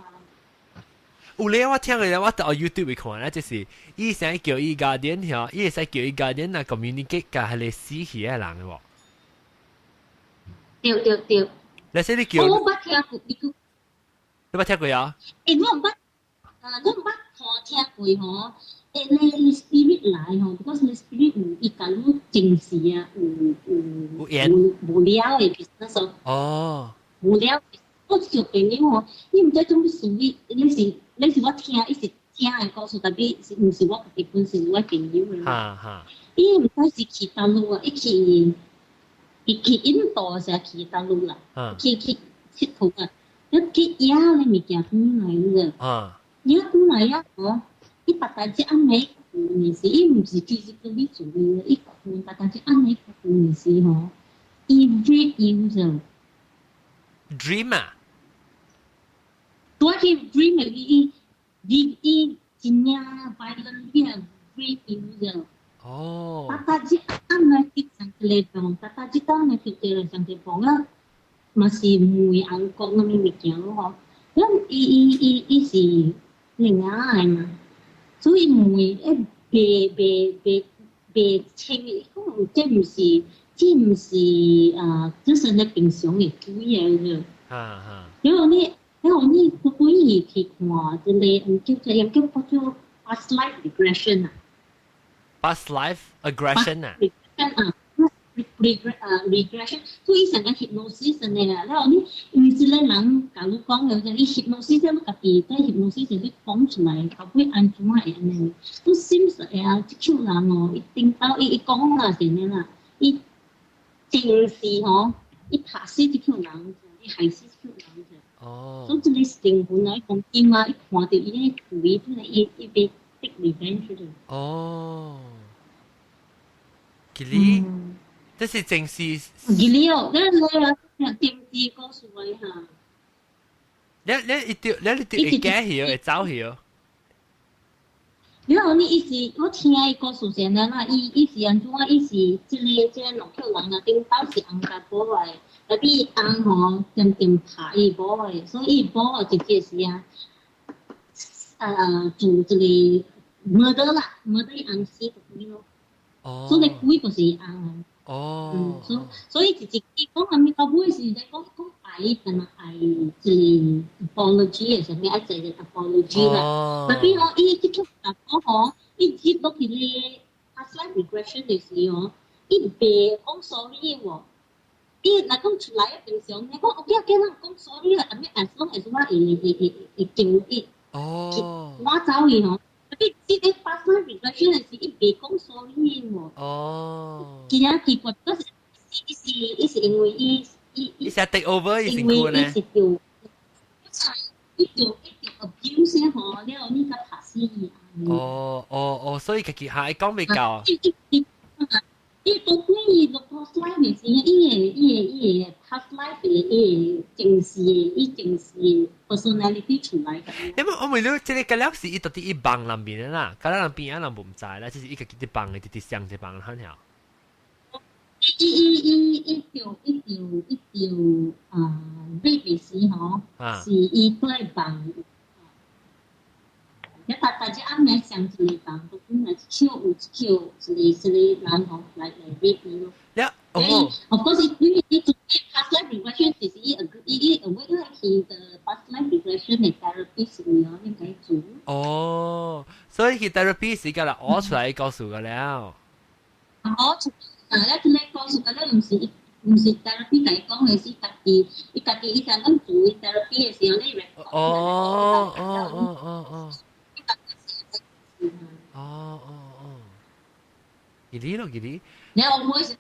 有咧，我聽過咧，我到 YouTube 會看咧，就是伊想叫伊 guardian 吼，伊會使叫伊 guardian 來 communicate 佮彼个死去的人的喎。對對對。你說你叫？我捌聽過，你講。你捌聽過啊？欸，我毋捌，啊，我毋捌看聽過吼。欸，你 spirit 來吼，because 你 spirit 有伊共你前世啊，有有有無了的 business 哦。無了，我小朋友吼，你毋知做咩事，你你是你是我聽，伊是聽的故事，特別是毋是我家己本身，是我朋友的。哈哈。伊毋知是去大陸啊，伊去伊去印度時去大陸啦，去去𨑨迌啊，一去野咧物件轉來了。野轉來啊，吼，伊逐逐只暗暝睏的時，伊毋是 physically 做的，伊睏逐逐只暗暝睏的時吼，伊 rape 伊就 dream 啊？對，去 dream 的伊伊伊真正 violent 嘅 rape 伊就。哦。逐逐只暗暝去上一个房，逐逐只暗暝去一个上一個房啊，嘛是問翁講啥物物件咯吼。咁伊伊伊伊是另外的嘛，所以問欸，袂袂袂袂清，講這毋是，這毋是啊，就是你平常的鬼的。哈哈。然後你，然後你可以去看這個，叫做叫做 past life regression 啊。 past life aggression 啊。啊。regression，所以成個 hypnosis 的啦。然後你毋是咧人，假如講嘅，你 hypnosis 你家己在 hypnosis 你講出來，後尾按怎會按呢？都 seems 會啊，這種人哦，伊頂到伊伊講啦是呢啦，伊前世吼，伊拍死這種人，伊害死這種人。哦。所以這個成分啊，伊講金啊，伊看到伊个鬼，本來伊伊被 take revenge 的。哦。其實。這是正是。記哩哦，你你啊，電視告訴我哈。你你一條，你一條會驚去，會走去。你講你伊是，我聽伊故事先啦，伊伊是按怎啊？伊是這个這个農客人啊，頂頭是翁家某來，特別翁吼漸漸拍伊某的，所以伊某直接是啊，做這个 murder 啦，murder 伊翁死就對咯。哦。所以鬼就是翁。哦。嗯，所所以直接講啥物到尾是咧講講愛，但係愛一個 apology 的啥物愛一個 apology 啦。特別吼，伊這種查某吼，伊接落去咧 past life regression 的時候，伊袂講 sorry 喎。伊若講出來平常，你講 OK 啊，叫人講 sorry 啦，後尾 as long as 我會會會會經伊，我走去吼。特別這個 past life regression 的時，伊袂講 sorry 喎。哦。其他奇怪，嗰是伊是伊是因為伊伊伊是 take over 伊因為伊是叫伊叫伊叫 abuse 吼，了你共拍死伊。哦哦哦，所以家己嚇伊講袂夠。伊伊伊伊到尾伊個 past life 的時，伊個伊個伊個 past life 的伊個前世的伊前世的 personality 出來。因為我問你，這個個了是伊到底伊夢內面的啦，個人邊仔人無毋知啦，就是伊家己佇夢的，直直上一夢很曉。伊伊伊伊伊著伊著伊著啊，rape 時吼，是伊對房。你大大只暗暝上一个房，都本來手有一口一個一個人吼來來 rape 伊咯。哦。 Of course，因為你做 past life regression 就是伊伊伊有為去的 past life regression 的 therapist 位哦，應該做。哦，所以佢 therapy 是個啦，攞出來告訴個了。攞出啊！你咧告訴個了，毋是毋是 therapy 共伊講的，是家己，伊家己伊想講做 therapy 的時候，你哦哦哦哦哦。哦哦哦，記得咯，記得。你我每是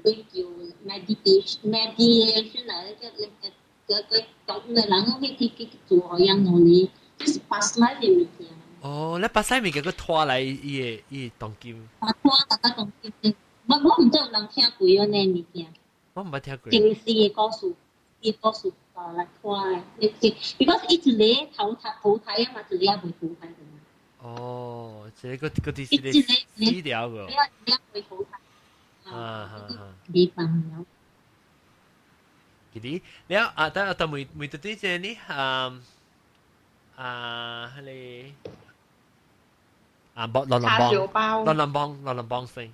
會叫 meditation meditation 來個個個個講的人去去去做樣努力，就是 past life 的物件。哦，你 past life 物件閣拖來伊个伊個當今。啊，拖大家當今，我我毋知有人聽過按呢物件。我毋捌聽過。真實的故事，伊故事啊來拖的，你是，because 伊一个投胎投胎啊嘛，一個也未投胎的。哦，這個個啲是死掉個。你你未投胎。啊啊啊！未放了。記得了啊，等等每每到啲這呢，啊啊，迄個啊，博羅林邦，羅林邦，羅林邦先，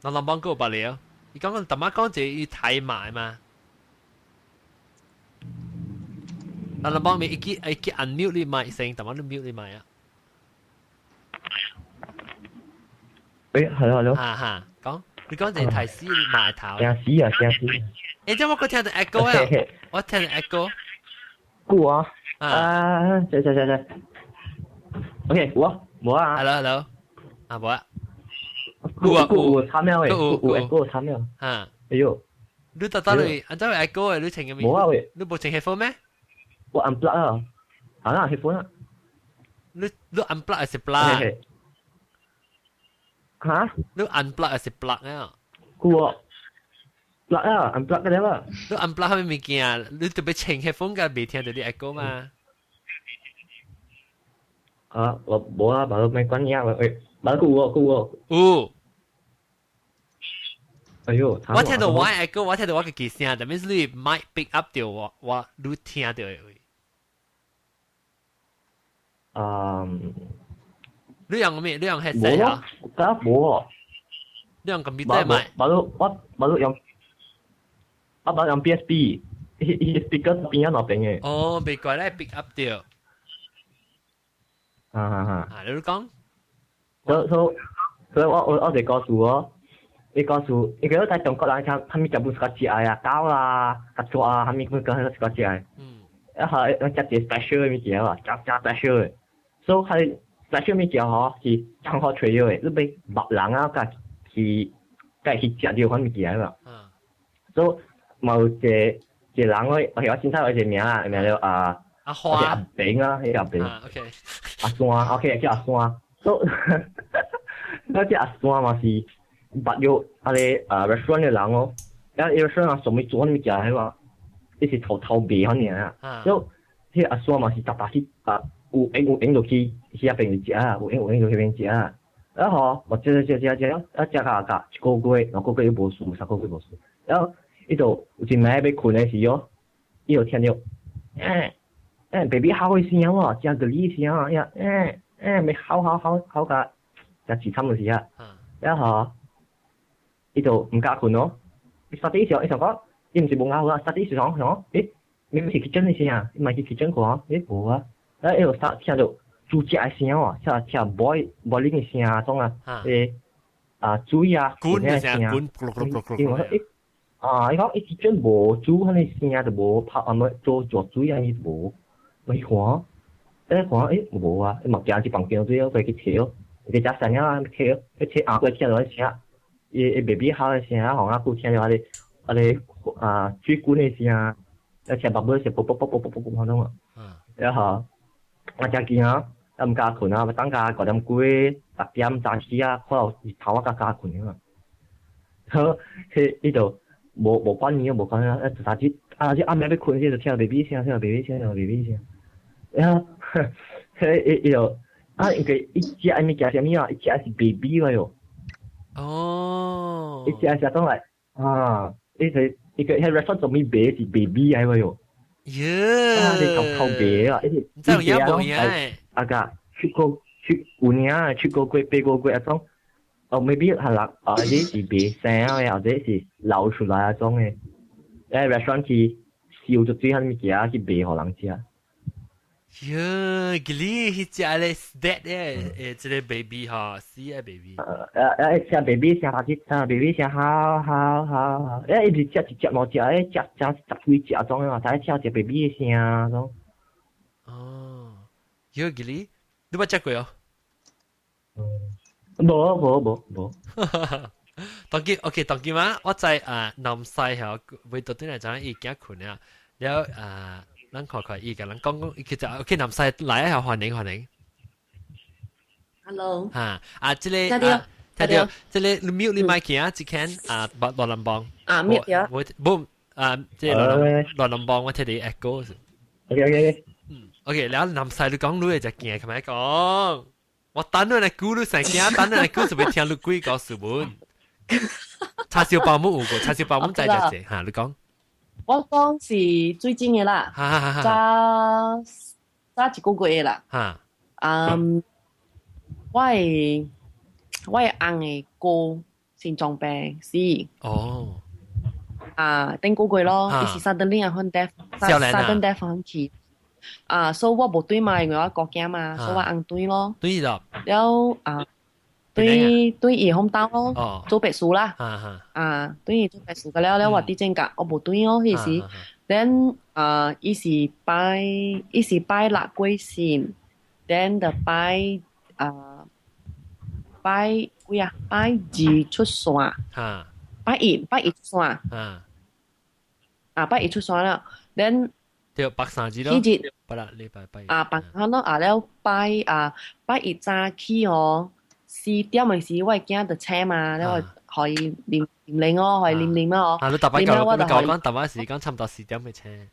羅林邦嗰個白了。伊講講，大媽講這伊睇埋嘛。羅林邦咪一記一記 unmute 你麥聲，大媽你 mute 你麥啊。誒，係咯係咯。哈哈，講你講這提死埋頭。驚死啊！驚死！誒，這我閣聽到 echo 啊，我聽到 echo。久啊！啊，這這這這。OK，我冇啊。 Hello，hello。啊，冇啊。有啊，有有參了誒，有 echo 參了。啊。哎呦！你特登嚟，按照 echo 誒，你穿個咩？冇啊喂。你無穿 headphone 咩？我 unplug 啊，啊啦 headphone 啊。你你 unplug 還是 plug？嚇？你 unplug 還是 plug 啊？久啊，plug 啊，unplug 個了啊。你 unplug 係咩物件？你特別穿 headphone 個未聽到你 echo 嘛？啊，我冇啊，冇咩關係啊，喂，冇久喎，久喎。有。哎呦！我聽到我 echo，我聽到我個記聲，但係你麥 pick up 到我，我你聽到的。嗯。你用咩？你用 headset 啊？冇啊，冇啊。你用 computer 咪？冇我冇用，我冇用 PSP，伊伊 speaker 邊一落邊嘅。哦，別怪咧，pick up 到。啊啊啊！啊，你講。所所所以我我我就告訴我，你告訴，伊個在中國人，他他們全部是個食啊，狗啊，較豬啊，他們本個是個食。嗯。一下咱食一個 special 的物件嘛，食食 special 的，所以係 special 物件吼是真好揣的，你欲別人啊，共去共去食著款物件嘛。嗯。所以嘛有一個一個人我，我凊彩有一個名啊，名叫啊。阿花。阿炳啊，彼個阿炳。啊，OK。阿山，OK，叫阿山。所以，那只阿山嘛是捌咗啊個啊 restaurant 的人哦，啊 restaurant 啊上面做物件的嘛，伊是偷偷賣遐爾啊。所以，彼阿山嘛是逐逐去啊，有閒有閒就去去遐邊食啊，有閒有閒就去邊食啊。啊吼，我食食食食食，啊食甲甲一個月，兩個月無事，三個月無事。然後伊就有一暝欲睏的時候，伊就聽著，欸欸，baby 嚎的聲喎，真個理聲啊，呀，欸欸，咪嚎嚎嚎嚎甲，真凄慘就是啊。然後伊就毋敢睏咯。伊殺底時候，伊想講，伊毋是無咬啊，殺底時想想，欸，明明是 kitchen 的聲啊，伊嘛去 kitchen 看，欸，無啊。然後伊就殺聽著煮食的聲喎，聽聽 boil boiling 的聲啊，種啊，欸啊水啊，滾的聲，滾，伊講欸，啊，伊講伊 kitchen 無煮，彼個聲就無拍啊，麼做做水啊，伊無。我去看，欸看，欸無啊，伊嘛行去房間對哦，過去摕哦，伊食啥物啊？摕哦，伊摕後過聽到聲，伊伊 baby 哭的聲，吼啊，閣聽著彼個啊水滾的聲，啊聽爸爸是啵啵啵啵啵啵啵種啊。然後我真驚啊，毋敢睏啊，等到五點幾、六點早起啊，可能日頭我才敢睏啊。好，彼伊就無無管伊，無管伊啊，一早起啊，這暗暝欲睏時就聽到 baby 聲，聽到 baby 聲，聽到 baby 聲。然後，彼伊伊就啊，因為伊食的物件啥物啊？伊食的是 baby 個喲。哦。伊食食講來啊，伊就伊個彼 restaurant 做物賣是 baby 來個喲。耶！啊，你咁偷別啊！唔知有影無影？阿哥，出過出有影，出過月8個月啊種。哦，maybe 係啦，啊，啲是別生嘅，或者是流出來啊種嘅。誒，restaurant 去燒咗水，物件去賣予人食。喲，佢哩彼隻咧 dead 咧，誒，這個 baby 哈，死嘅 baby。誒，食 baby 食下去，食 baby 食好好好好，誒，伊是食一隻兩隻，誒，食食十幾隻種嘅嘛，才聽一 baby 的聲種。哦，喲，佢哩，你捌食過哦？無無無無。當今 OK，當今啊，我在啊南西吼，為到轉來知影伊囝睏啊，了啊。咱看看伊共人講講，其實 OK 南西來啊，歡迎歡迎。 Hello。嚇啊，這個啊，聽著，這個你 mute 你麥件啊，一間啊，羅林邦。啊，mute 咗。我無啊，這個羅林邦，我聽你 echo。 OK OK。嗯，OK，了南西你講你會隻鏡，係咪講？我等你來估你成鏡，等你來估就會聽你鬼故事本。叉燒包冇有過，叉燒包冇在隻隻嚇，你講。我講是最近的啦，早早一個月啦。嗯，我的翁的哥心臟病死。哦。啊，頂個月咯，伊是 suddenly 啊，款 death，sudden death 款去。啊，所以我無對嘛，因為我顧囝嘛，所以我翁對咯。對啦。了啊，對對伊紅刀咯，做白事啦。啊，對伊做白事個了了，我佇正甲我無對哦，彼時。then 啊，伊是拜六過身，then 就拜啊拜幾啊？拜二出山。拜一出山。啊，拜一出山了，then 對，拜三日咯。彼日拜六禮拜拜。啊，拜三咯，啊了拜啊拜一早起哦，4點的時我的囝就醒嘛，了我予伊啉啉啉哦，予伊啉啉哦。啊，你逐擺教你教講逐擺時講差毋多四點會醒。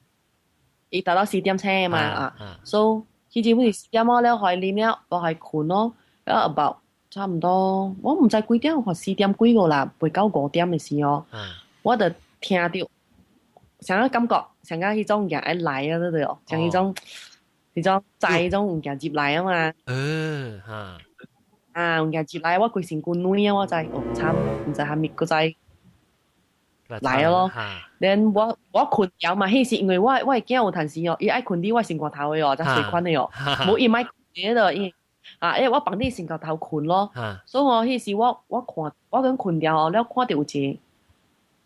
伊達到四點醒嘛啊，所以彼陣阮是四點哦，了予伊啉了，我予伊睏咯，了 about 差毋多，我毋知幾點，或四點幾個啦，袂到5點的時哦，我就聽著，啥個感覺，像個彼種物件愛來啊，對對哦，像彼種，彼種載彼種物件入來啊嘛。嗯哈。啊，物件入來，我規身軀軟啊，我知，哦慘，毋知蝦米閣再來咯。then 我睏著嘛，彼時因為我的囝有陣時哦，伊愛睏佇我身骨頭的哦，才隨款的哦，無伊莫睏的，伊啊，欸，我放佇身骨頭睏咯，所以我彼時我看我講睏著哦，了看著有一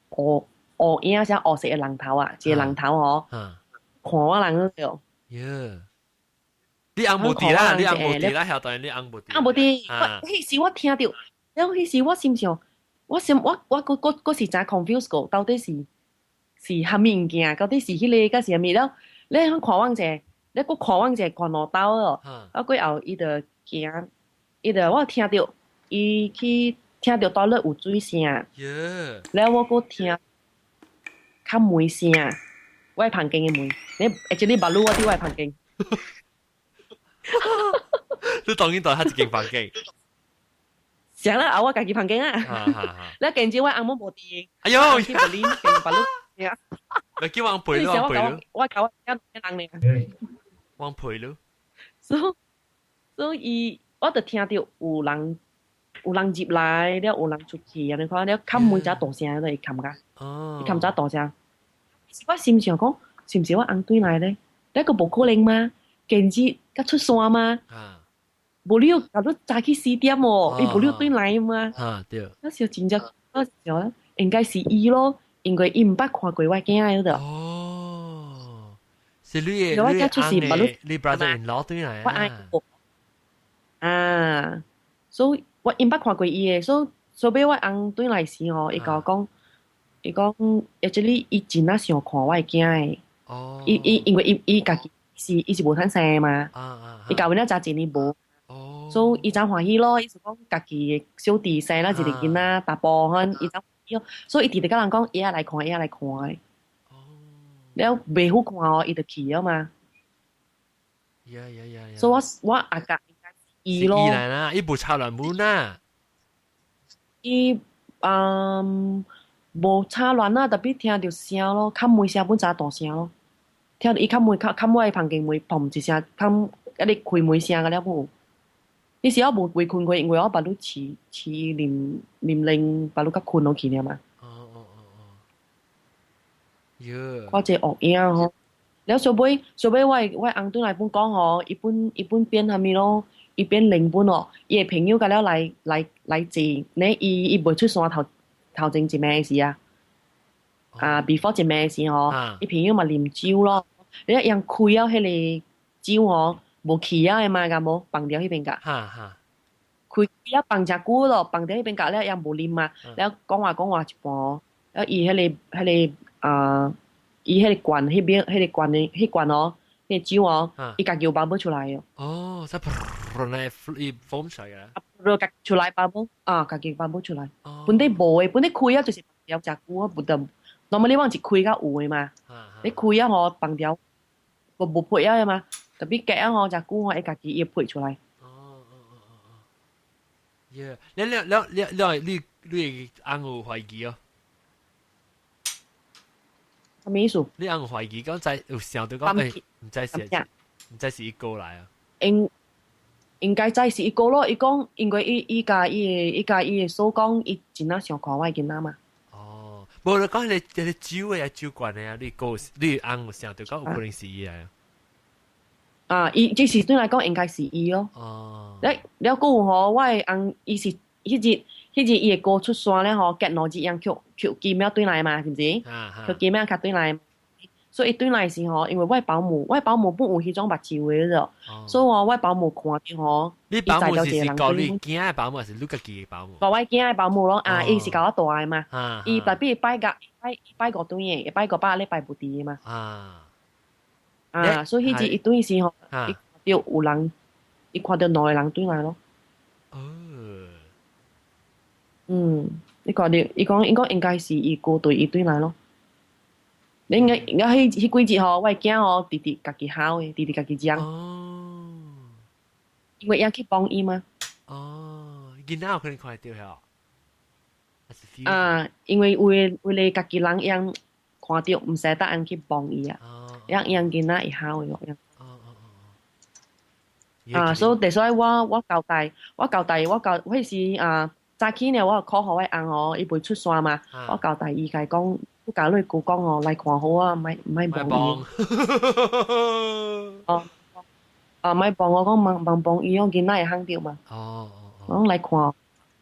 個烏烏影，像烏色的人頭啊，一個人頭哦，看我人哦。耶！你翁無佇啦，你翁無佇啦，曉得你翁無佇。翁無佇，我彼時我聽著，了彼時我心想，我心我我閣閣閣是真 confuse 過，到底是蝦米物件？到底是彼個，抑是蝦米了？你通看我者，你閣看我者看路兜咯。啊，過後伊就行，伊就我聽著，伊去聽著倒落有水聲。了我閣聽敲門聲，我的房間的門，你而且你目露我佇我的房間。你當然當彼一間房間。啥啦？啊，我家己房間啊。你見住我翁母無佇。哎喲！去柏林，去巴魯。你叫翁陪咯，翁陪咯。我教我一人呢。翁陪咯。所以，我就聽著有人入來，了有人出去，按呢款了敲門遮大聲，都會敲甲。伊敲遮大聲。我心想講，是毋是我翁轉來咧？那個無可能嗎？見日佮出山嗎？無理由搞到早起四點哦，伊無理由轉來嘛。啊對。那時候真正，那時候應該是伊咯，因為伊毋捌看過我囝的。哦，是你的，你的翁的，你 brother in law 轉來啊。我啊，所以我伊毋捌看過伊的，所以所以我翁轉來時吼，伊共我講，伊講，actually 伊真仔想看我的囝的。哦。伊伊因為伊伊家己是伊是無通生嘛。伊教阮遮一年無。所以伊真歡喜咯，伊是講家己的小弟生了一個囡仔查埔款，伊真歡喜咯。所以伊直直共人講，伊愛來看，伊愛來看的。了袂好看哦，伊就去了嘛。所以我阿甲應該是伊咯。伊來啦，伊無插亂門啦。伊嗯無插亂啊，特別聽著聲咯，敲門聲本真大聲咯。聽到伊敲門敲敲我房間門，砰一聲，砰一日開門聲個了無。彼時我無未睏過，因為我腹肚飼飼啉啉奶，腹肚較睏落去爾嘛。哦哦哦哦。喲。看這惡影吼，了小尾小尾，我翁轉來本講吼，伊本伊本變啥物咯？伊變靈本哦，伊的朋友甲了來來來坐，呢伊伊袂出山頭頭前一暝時啊，啊，before 一暝時吼，伊朋友嘛啉酒咯，你一樣開了彼個酒吼，無氣啊的嘛，敢無放掉彼邊甲，哈哈，開了放誠久咯，放掉彼邊甲了，樣無啉嘛，了講話講話一半，了伊彼個彼個啊，伊彼個罐彼邊彼個罐的彼罐哦，彼個酒哦，伊家己有 bubble 出來哦。哦，即係咧，伊 foam 出來嘅。啊，家出來 bubble 啊，家己 bubble 出來。本底無的，本底開啊就是放掉誠久啊，無得。normally 我是開較有的嘛，你開啊吼放掉，無無配啊的嘛，特別隔啊吼誠久吼會家己伊會配出來。哦哦哦哦哦。Yeah，你你你你你你翁有懷疑哦？啥物意思？你翁有懷疑講在有想到講，欸，毋知是毋知是伊過來啊？應應該知是伊過咯，伊講因為伊伊共伊的伊共伊的嫂講，伊真正想看我的囡仔嘛。哦，無你講彼個彼個酒的酒罐的啊，你過你翁有想到講有可能是伊來啊？啊，伊這時對來講應該是伊咯。哦。了了，閣有吼，我的翁伊是彼日彼日伊的哥出山了吼，隔兩日樣抾抾金了轉來嘛，是毋是？抾金了較轉來，所以伊轉來時吼，因為我保姆，我保姆本有彼種目睭的咯，所以我我保姆看著吼，你保姆是是教你囝的保姆，還是你家己的保姆？教我囝的保姆咯，啊，伊是教我大的嘛，伊特別拜個拜拜五頓的，會拜五百禮拜無佇的嘛。啊。啊，所以彼日伊轉時吼，伊看著有人，伊看著兩個人轉來咯。哦。嗯，伊看著，伊講伊講應該是伊哥對伊轉來咯。你應該應該彼彼幾日吼，我的囝吼直直家己吼的，直直家己講。哦。因為伊去幫伊嘛。哦，囡仔有可能看會著遐。啊，因為有的有的家己人樣看著，毋使得按去幫伊啊。樣樣囡仔會吼的樣。啊，所以第所以我我交代，我交代，我交，彼時啊，早起呢，我有 call 予我翁吼，伊袂出山嘛，我交代伊共伊講，你共你姑講哦，來看好啊，莫莫幫伊。哦，啊，莫幫我講，莫莫幫伊，我囡仔會嚇著嘛。哦哦我講來看。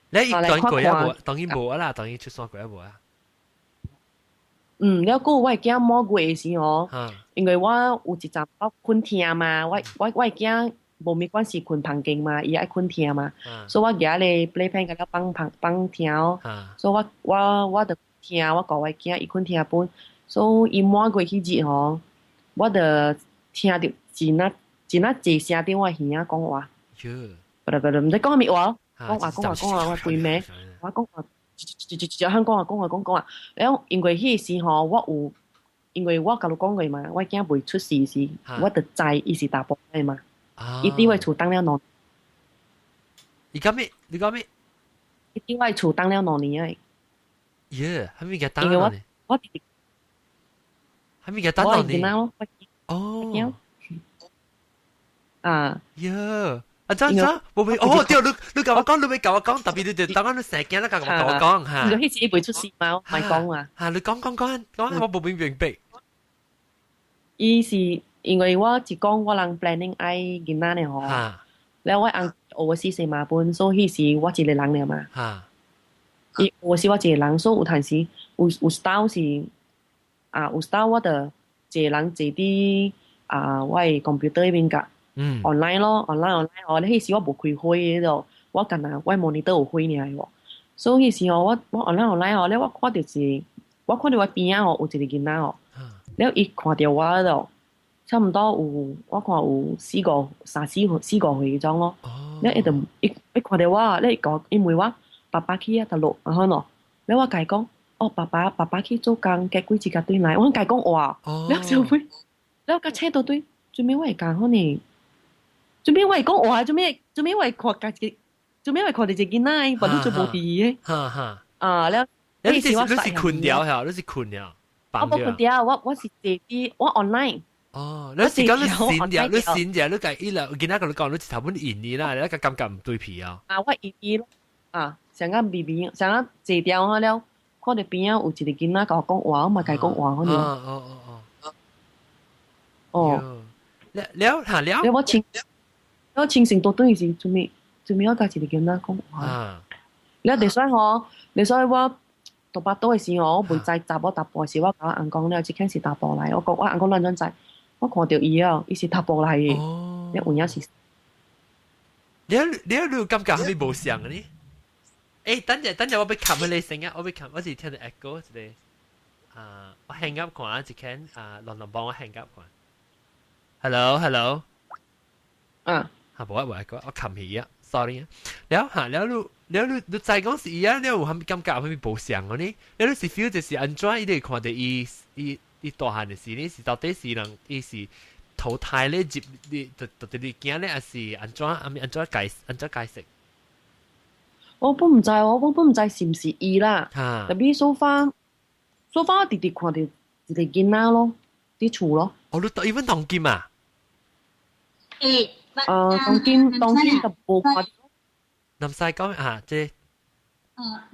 你伊當過啊無？當伊無啊啦，當伊出山過啊無啊？嗯，了閣我的囝滿月的時吼，因為我有一陣我睏廳嘛，我我我的囝無物管是睏房間嘛，伊愛睏廳嘛，所以我舉个 playpen 共了放房放廳哦，所以我我我就聽我教我囝伊睏廳本，所以伊滿月彼日吼，我就聽著真啊真啊濟聲佇我耳仔講話，不不不，毋知講啥物話，講話講話講話，我規暝我講話。一一一一喊講啊講啊講講啊，了因為彼時吼，我有因為我共你講過嘛，我囝未出世時，我就知伊是查埔的嘛。伊佇我厝等了兩。伊講咩？你講咩？伊佇我厝等了兩年啊。耶，啥物叫等兩年？我啥物叫等兩年？哦。啊。耶！啊，怎怎？無未哦，對，你你共我講，你未共我講，特別你就當你生囝，你共我講嚇。你彼時伊未出世嘛，莫講啊。嚇，你講講講講，我無明明白。伊是因為我一講我人 planning 愛囡仔呢吼，了我翁 overseas 嘛本，所以彼時我一個人爾嘛。伊 overseas 我一個人，所以有陣時有有 style 是啊，有 style 我就一個人坐佇啊我的 computer 彼邊甲。online 咯，online online 哦，你彼時我無開火的咯，我干焦我 monitor 有火爾喎，所以彼時哦，我我 online online 哦，了我看著一個，我看著我邊仔哦有一個囡仔哦，了伊看著我咯，差毋多有我看有四個三四歲四五歲彼種咯，了伊就伊伊看著我，了伊講伊問我爸爸去佗落，按怎咯，了我共伊講，哦爸爸爸爸去做工，過幾日才轉來，我共伊講話，了後尾，了共請倒對，做咩我會講好呢？做咩我會講話？做咩做咩我會看家己？做咩我會看著一個囡仔，無你做無佇的？啊，了，你是你是睏著嚇？你是睏著？我無睏著，我我是坐佇我 online。哦，你是講你閃掉，你閃掉，你計伊啦，見他同你講，你一頭本言你啦，你個感覺唔對皮啊。啊，我言伊咯，啊，成個微微，成個坐掉啊了，看到邊仔有一個囡仔共我講話，我嘛共伊講話可能。哦哦哦哦。了了嚇了。了我清醒倒轉時，做咩做咩我共一個囡仔講話？啊。了第所以吼，第所以我讀巴肚的時候，我袂知查某查埔的時，我共我翁講了，這間是查埔來，我講我翁講咱怎知？我看著伊啊，伊是查埔來的，你有影是？你你有感覺係咪無像呢？欸，等陣等陣，我欲冚你聲啊！我欲冚，我是聽著 echo 一個啊，我 hang up 看一間啊，龍龍幫我 hang up 看。Hello，Hello。啊。嚇，無啊無 echo，我冚起啊，sorry 啊。了嚇了你了你你知講是伊啊，你有啥物感覺啥物無像的呢？了你是 feel 就是按怎伊會看著伊伊伊大漢的時呢？是到底是人伊是投胎咧入你就就佇你驚咧，還是按怎按按怎解按怎解釋？我本毋知，我本本毋知是毋是伊啦。Tapi so far，so far 我直直看著一個囡仔咯，佇厝咯。哦，你伊阮當今啊？欸，啊，當今當今就無看。南西講啊，這。啊，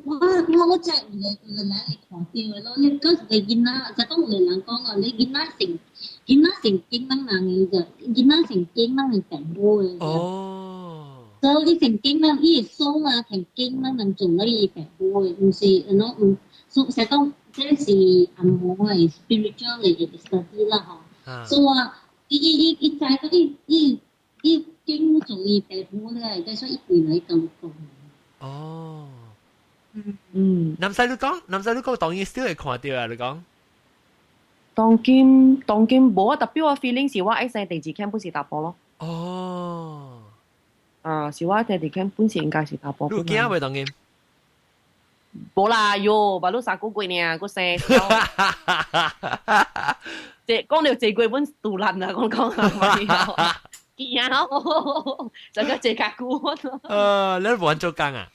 我我我真有個有個人會看著的咯，你講一個囡仔，就講有個人講哦，你囡仔成囡仔成經咱人的就囡仔成經咱的父母的。哦。所以你成經咱伊的數啊，成經咱人做了伊父母的，毋是喏毋，所以講這是按摩的 spiritual 的 study 啦吼。所以啊，伊伊伊伊知講伊伊伊經做伊父母咧，但所以伊回來共講。哦。嗯，南西你講，南西你講，當然少會看著啊！你講。當今當今無啊，特別我 feeling 是我愛生第二間本是查埔咯。哦。啊，是我第二間本是應該是查埔。你有驚未當今？無啦喲，巴魯三個月爾，閣生。這講著這月本獨爛啊，講講啊，驚，就個這較久。你無做工啊？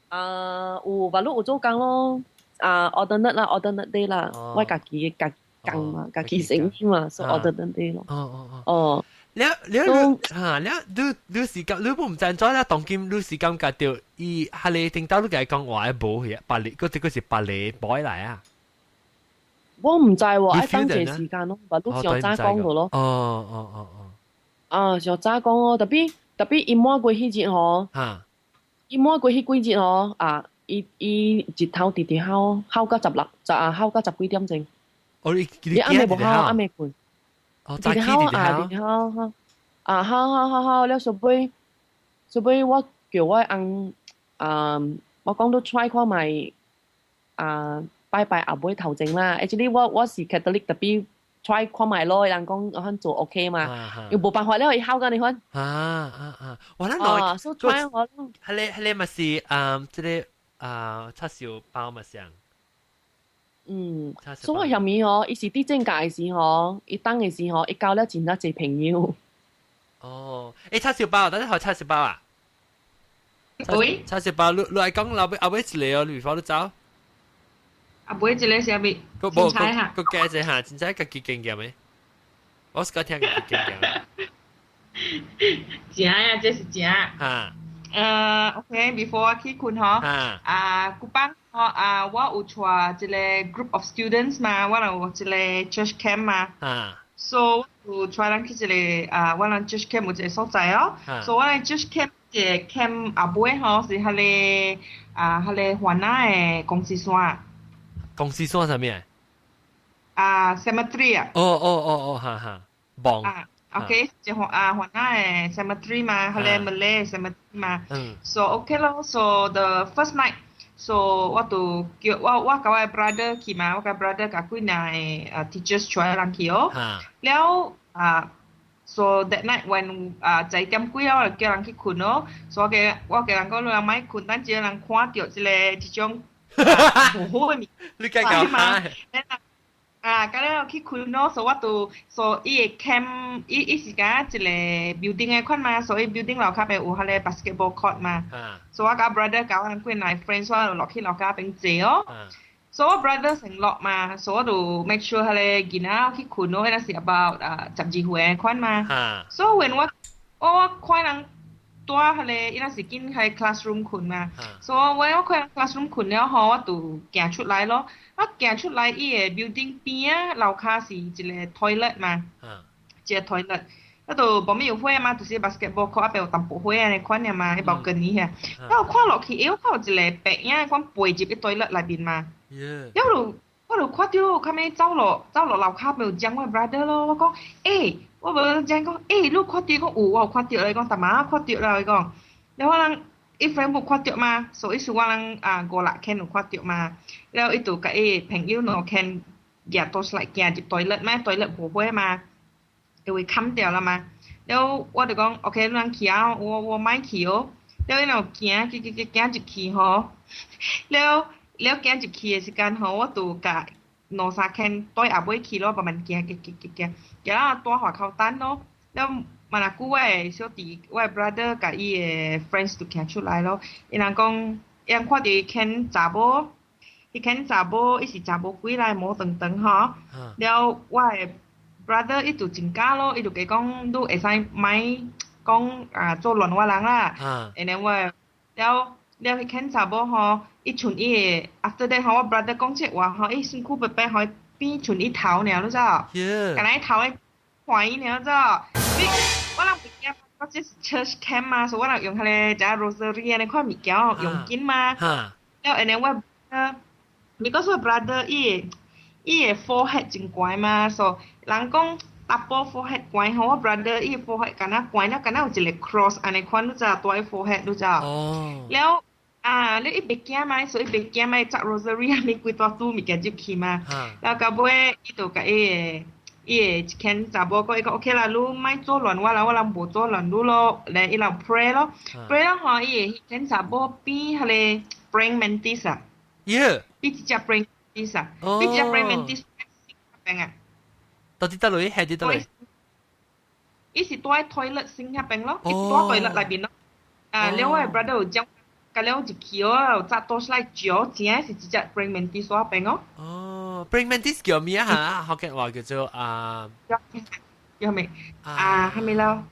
啊，有，巴魯有做工咯。啊，alternate 啦，alternate day 啦，我家己家工嘛，家己生意嘛，所以 alternate day 咯。哦哦哦。哦。了了嚇了，你你是感，你不毋知怎啦？當今你是感覺著伊哈利聽到你共伊講話無去，別個，這個是別個 boy 來啊？我毋知喎，愛等一時間咯，巴魯上早講過咯。哦哦哦哦。啊，上早講咯，特別特別伊滿過彼日吼，伊滿過彼幾日吼，啊，伊伊日頭直直哭，哭到十六十啊，哭到十幾點鐘。哦，你伊暗暝無哭，暗暝睏。哦，直直哭啊，直直哭哭，啊，哭哭哭哭了，所尾所尾我叫我翁啊，我講都 try 看覓啊，拜拜後尾頭前啦。Actually 我我是 Catholic，特別 try 看覓咯，人講我做 OK 嘛，又無辦法了，伊哭緊你看。啊啊啊！我咱來，所以 try 我。彼个彼个嘛是啊，這个啊叉燒包嘛像。嗯，所以我遐暝吼，伊是佇正教的時吼，伊等的時吼，伊交了真正濟朋友。哦，欸，叉燒包，等陣學叉燒包啊？喂，叉燒包，你你愛講後尾後尾一個哦，你別你走。後尾一個是啥物？個無個個加一下，真正家己經驗的。我是講聽家己經驗。正啊，這是正。哈。OK，before 我去睏吼，啊，古班吼啊，我有帶一個 group of students 嘛，我有一個 church camp 嘛。So 有帶人去一個啊，我人 church camp 有一個所在哦。So 我人 church camp 一個 camp 後尾吼是彼個啊，彼個番仔的公司山。公司山啥物？啊，cemetery 啊。哦哦哦哦，哈哈，墓。啊。OK，就啊，番仔的 cemetery 嘛，彼個 Malay cemetery 嘛。So OK 咯，so the first night，so 我就叫我我共我的 brother 去嘛，我共 brother 共幾若个啊 teachers 帶人去哦。了啊，so that night when 啊十一點幾我就叫人去睏咯。所以我共我共人講，你人莫睏，等陣人看著這个這種無好的物。你計較嘛？啊，咁了去睏咯，所以我就所以伊個 camp，伊伊是敢一個 building 的款嘛，所以 building 樓跤邊有彼個 basketball court 嘛。所以我共 brother 共阮幾個 friends 我就落去樓跤邊坐哦。所以我 brother 成落嘛，所以我就 make sure 彼个囡仔去睏咯，彼個是 about 12歲款嘛。所以 when 我看人蹛彼個，伊若是緊彼 classroom 睏嘛，所以我看人 classroom 睏了吼，我就行出來咯。我行出來，伊个 building 邊仔樓跤是一個 toilet 嘛，一個 toilet。彼度無咩有火嘛，就是 basketball court 仔邊有淡薄火按呢款爾嘛，彼 balcony 遐。我看落去，欸，我看有一個白影款飛入去 toilet 內面嘛。了就我就看著較尾走落走落樓跤邊有講我 brother 咯，我講，欸，我無講講，欸，你看著講有，我有看著咧，講逐馬看著啦，伊講，了我人伊 friend 無看著嘛，所以是我人啊五六間有看著嘛，了伊就共伊朋友兩間舉 torchlight 行入 toilet 嘛，toilet 無火嘛，就會冚掉啦嘛。了我就講，OK，你人去啊，我莫去哦。了伊若行行行行入去吼，了了行入去的時間吼，我就共兩三間對後尾去咯，慢慢行行行行行，行到蹛外口等咯。了無偌久，我的小弟，我的 brother 共伊的 friends 就行出來咯。伊人講，伊人看著彼間查某，彼間查某伊是查某鬼來毛長長吼。了我的 brother 伊就真敢咯，伊就共講，你會使莫講啊做亂我人啦。And then 我了了彼間查某吼，伊像伊的 after that 吼，我 brother 講這話吼，伊身軀白白吼，變像伊頭爾，你知無？敢若伊頭咧看伊爾，知無？你我人袂驚，我這是 church camp 嘛，所以我人用彼个只 rosary 按呢款物件用緊嘛。了，and then 我 because 我 brother 伊的 forehead 真懸嘛，所以人講查埔 forehead 懸吼，我 brother 伊 forehead 敢若懸了，敢若有一個 cross 按呢款，你知蹛佇 forehead 你知？了啊，你伊袂驚嘛，所以伊袂驚嘛，伊紮 rosary 按呢規大堆物件入去嘛。了到尾伊就共伊的一間查某講，伊講 OK 啦，你莫做亂我啦，我人無做亂你咯，來伊人 pray 咯，pray 了吼，伊的彼間查某變彼個 praying mantis 啊，變一隻 praying mantis 啊，變一隻 praying mantis 邊啊。到底佗落？係佇佗落？伊是蹛佇 toilet sink 彼邊咯，伊蹛 toilet 內面咯。啊，了我的 brother 有將，共了入去哦，紮 torchlight 照，真的是一隻 praying mantis 彼邊哦。哦，praying mantis 叫咩啊？嚇，福建話叫做啊。叫咩？啊，係咪咯？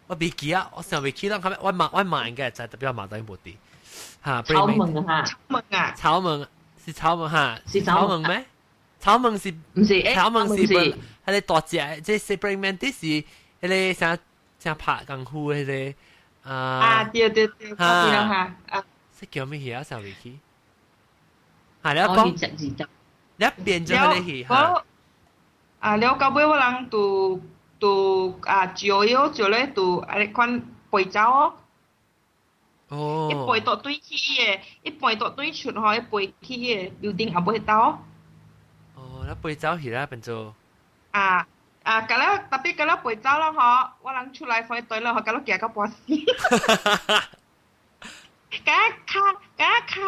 我未記啊，我想未記啦，我嘛應該知，特別我嘛當無佇。嚇，草蜢啊！草蜢啊！草蜢是草蜢嚇，是草蜢咩？草蜢是毋是？草蜢是彼個大隻，這是 praying mantis 是彼個啥啥拍功夫彼個啊。啊，對對對，我記得嚇啊。這叫咩戲啊？想未記。嚇，你講，你變咗彼個戲嚇。啊，了到尾我人就就啊照伊照咧就按呢款飛走哦。哦。伊飛到對去伊的，伊飛到對出吼，伊飛去伊的 building 後尾彼兜。哦，你飛走去啦，變做。啊啊，共了特別共了飛走了吼，我人出來飛對了吼，共了行到半死。共跤共跤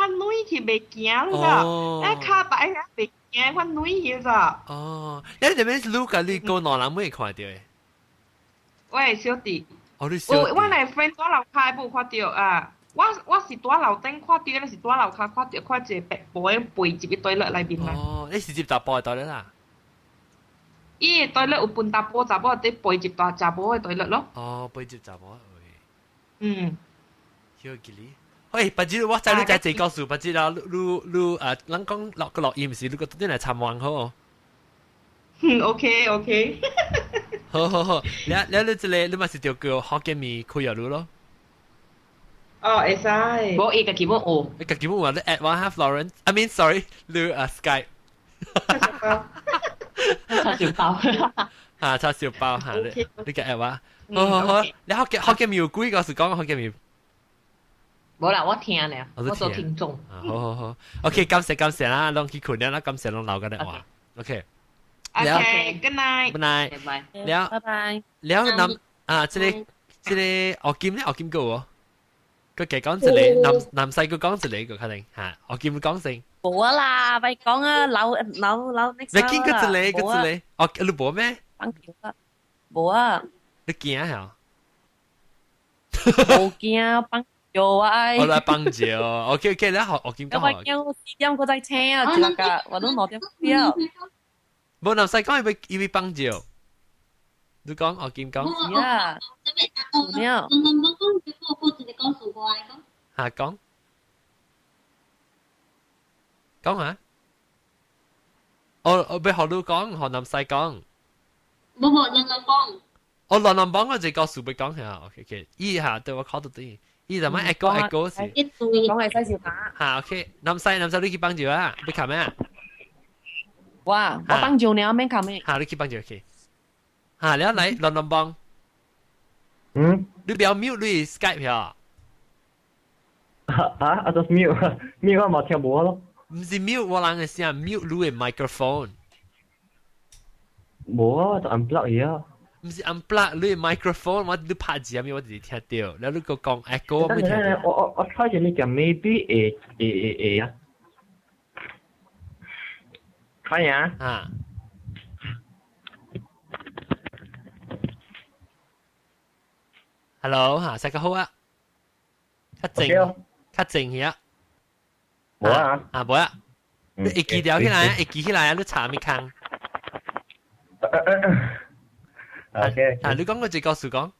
軟去袂行，你知？啊，跤擺遐袂行，我軟去咋？哦，你這邊是你共你哥兩人會看著的？我的小弟。哦，你小弟。我的 friend 蹛樓跤無看著啊，我是蹛樓頂看著，你是蹛樓跤看著，看一個白布的飛入去 toilet 內面嘛。哦，你是入查埔的 toilet 啦？伊的 toilet 有分查埔查某，佇飛入大查某的 toilet 咯。哦，飛入查某的。嗯。曉記哩。喂，別日我知你知這故事，別日啦，你你啊，咱講落個錄音是，你個轉來參觀好。嗯，OK OK。好好好，你你你這個你嘛是著叫福建麵開入你咯。哦，會使。無伊家己欲學。你家己欲學，你 add 我下 Florence，I mean sorry，你啊 Skype。叉燒包。啊，叉燒包嚇，你你個 add 我。好好好，你福建麵有幾個是講福建麵？無啦，我聽咧，我做聽眾。好好好，OK，感謝感謝啦，攏去睏了啦，感謝攏留個電話。OK。 OK，good night。 Good night。拜拜。了，拜拜。了，南啊，這個這個阿金咧，阿金個喎，佢計講一個，南南西佢講一個，可能嚇，阿金講先。無啊啦，咪講啊，留留留 next。你見佢一個，佢一個，哦，你無咩？放球啊，無啊。你驚嚇？無驚，放有啊！我來幫住，OK OK，你學我見講。我驚我4點個再請啊，一個我都2點了。無南西講伊要幫住，你講我見講。是啊。了。嚇講。講啊！我俾學你講，學南西講。冇冇，兩兩幫。我兩兩幫我就告訴俾講下，OK OK，依下對我考到對。伊就乜一個一個是，講係西少打。嚇 OK，南西南西你去幫住啊？你靠咩啊？哇！我幫住你，我免靠咩？嚇你去幫住 OK。嚇你嚟兩兩幫。嗯。你不要 mute 你 Skype 呀？啊啊！就 mute mute 我冇聽無咯。唔是 mute 我人嘅聲，mute 你嘅 microphone。無啊，就 unplug 伊啊。唔是 unplug 你 microphone，我你拍字啊，我直接聽到。然後你個講 echo 我沒聽到。我 try 住你講 maybe 會啊。try 啊。啊。Hello，嚇，食個好啊。較靜，較靜去啊。無啊。啊，無啊。你會記掉起來啊，會記起來啊，你查物空。 OK。啊，你講個一個故事講。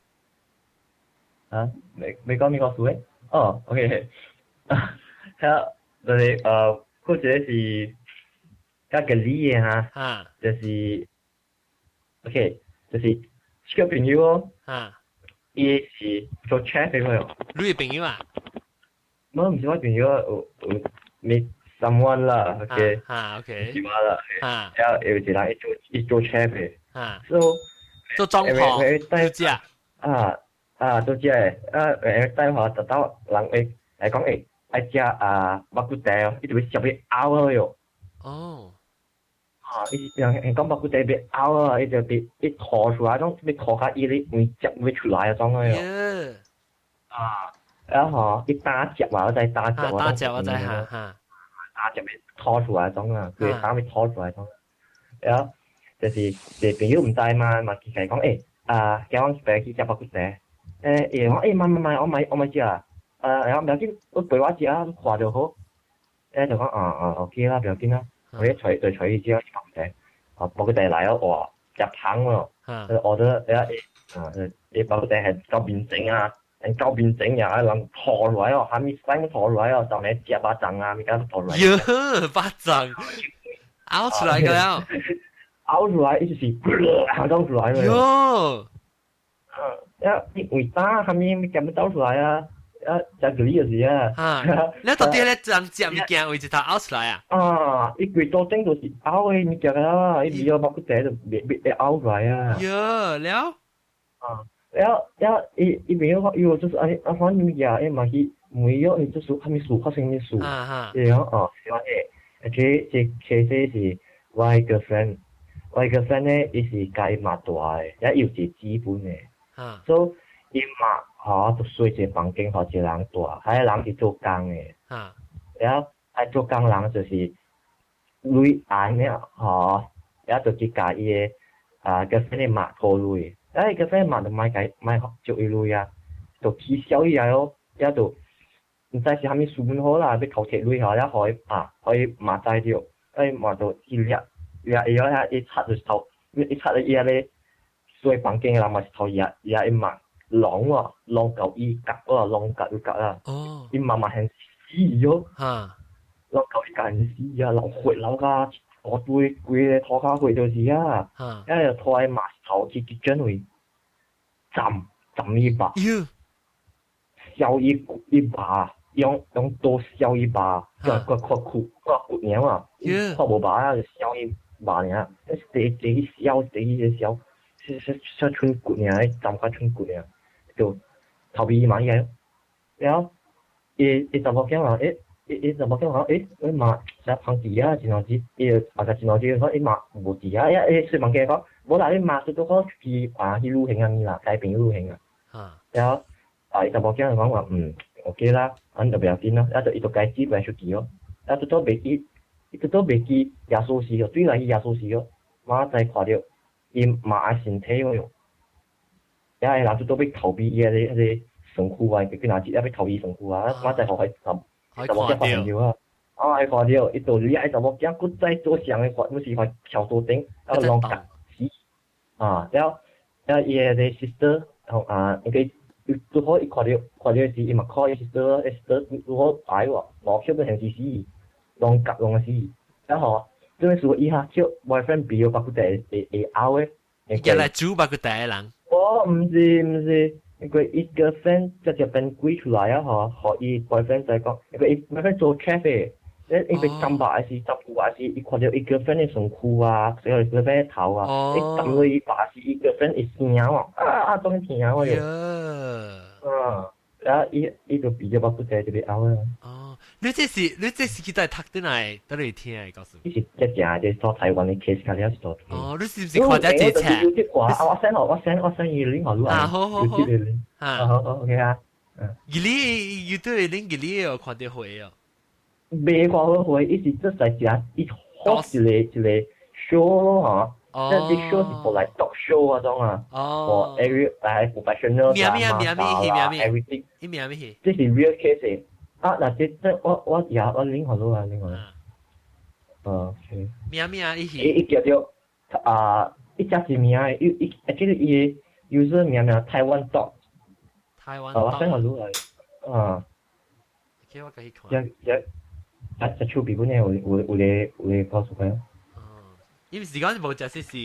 啊，你講咩故事咧？哦，OK。啊，就是或者是較個理嘅哈。啊。就是，OK，就是這個朋友哦。啊。伊是做 chef 嘅喎。你嘅朋友啊？冇，唔是我朋友，有你 someone 啦，OK。啊，OK。是我啦。啊。然後有一個人伊做 chef 嘅。啊。 So 做裝潢，做食。啊啊，做食嘅，啊，會帶話特到人會來講會愛食啊肉骨茶哦，伊就欲食欲嘔了喲。哦。啊，伊人講肉骨茶欲嘔啊，伊就佇伊吐出來種，欲吐較伊咧胃食欲出來啊種個喲。啊，然後伊打汁啊，我知打汁啊。打汁我知哈哈。打汁欲吐出來種啊，佢打欲吐出來種。然後。就是一朋友毋知嘛，嘛佢講欸啊，叫阮爸去食肉骨茶，欸伊講欸，莫莫莫，我莫我莫食啊，啊，然後不要緊，你陪我食啊，你看就好，欸就講啊啊 OK 啦，不要緊啦，我一揣就揣去食肉骨茶，啊肉骨茶來了哇，食香咯，我覺得欸啊，伊肉骨茶係到面前啊，到面前呀，人吐落來哦，啥物屎吐落來哦，就嚟食肉粽啊，物件都吐落來。喲，肉粽，嘔出來個了。嘔出來，伊就是行走出來了。喲，啊，你為啥啥物物件要走出來啊？啊，食個你就是啊。啊，你到底咧人食物件為一頭嘔出來啊？啊，伊規桌頂都是嘔的物件啊，伊味了肉骨茶就袂會嘔出來啊。喲，了。啊，了了，伊伊朋友講，喲，就是按呢，啊，反正物件，伊嘛去問伊喲，伊就是啥物事發生啥物事？伊講哦，是安尼，這這是我的 girlfriend。我 girlfriend 咧，伊是佮伊媽住的，也有一個姊妹的。所以伊媽吼就睡一個房間，予一個人住，彼個人是做工的。了，彼做工人就是鐳紅了吼，了就去共伊的啊 girlfriend 的媽討鐳，了伊 girlfriend 媽就莫共莫借伊鐳啊，就起痟伊來哦，了就毋知是啥物事好啦，欲偷摕鐳吼，了予伊啊，予伊媽知著，伊媽就去掠。掠伊哦，伊插就頭，伊插伊遐咧，睡房間的人嘛是頭伊伊伊嘛攏喎，攏到伊角喎，攏到伊角啦。哦。伊媽媽很死喲。嚇。攏到伊角很死啊，流血流甲一堆，規个塗骹血就是啊。嚇。一就拖伊媽頭去急診位，浸浸伊肉。喲。削伊伊肉，用用刀削伊肉，個個個骨個骨爾嘛，看無肉啊，就削伊。肉爾，地地去削，地去削，削削剩骨爾，浸較剩骨爾，就頭皮嘛伊個，了，伊伊查某囝話，欸，伊伊查某囝話，欸，伊嘛啥芳治啊，真好子，伊就啊個真好子，講伊嘛無治啊，伊說房間講，無啦，你媽拄拄好去啊去旅行啊啦，帶朋友旅行啊，了，啊伊查某囝就講話，嗯，OK 啦，按就不要緊咯，啊就伊就家煮來出去咯，啊拄拄袂記。伊拄拄袂記耶穌死哦，對來去耶穌死哦，馬仔看著伊媽的身體哦，遐個人拄拄欲逃避伊個彼個身軀啊，佢拿一要偷伊身軀啊，我在學佢十查某囝發現到啊，啊，會看到，伊到你愛查某囝，閣再做上嘅看，毋是看橋頭頂，啊，攏夾死，啊，了了伊个 sister，啊，應該拄好伊看到看到時，伊嘛 call 伊 sister，sister 拄好來喎，無叫變成死死，攏夾攏死，然後這個時候伊哈叫 boyfriend 比肉肉骨茶會會拗的，伊來煮肉骨茶的人。哦，毋是毋是。因為伊 girlfriend 直接變鬼出來啊！吼，予伊 boyfriend 在講，因為伊 boyfriend 做 chef 的，伊被感覺還是十久還是伊看到伊 girlfriend 的身軀啊，所以 girlfriend 的頭啊，伊撳落伊把是伊 girlfriend 會聲哦，啊當聽我喲。啊，然後伊伊就比較肉骨茶就被拗啊。哦，你這是去佗讀轉來，佗來聽的告訴。伊是一正這做台灣的 case 較了是做。哦，你是毋是看這這冊？啊，我 send 我 send 我 send 伊 link 予你啊，好好好。啊，好好 OK 啊。伊你 YouTube 的 link 你有看到回哦？未看好回，伊是這在食伊 host 一個一個 show 咯，吼。即係 show 是 for like talk show 嗰種啊。哦。For every like professional 啊，everything。伊名咩戲？這是 real case 啊！嗱，這這我我也我拎好咗啊，拎好。哦，OK。名咩啊？伊是。伊伊叫做啊，伊只是名，伊伊這個伊 user 名名台灣 dog。台灣。啊，我 send 予你來。啊。 OK，我共伊看。一一一一手臂本嘅有有有個有個告訴佢。伊毋是講無食是是，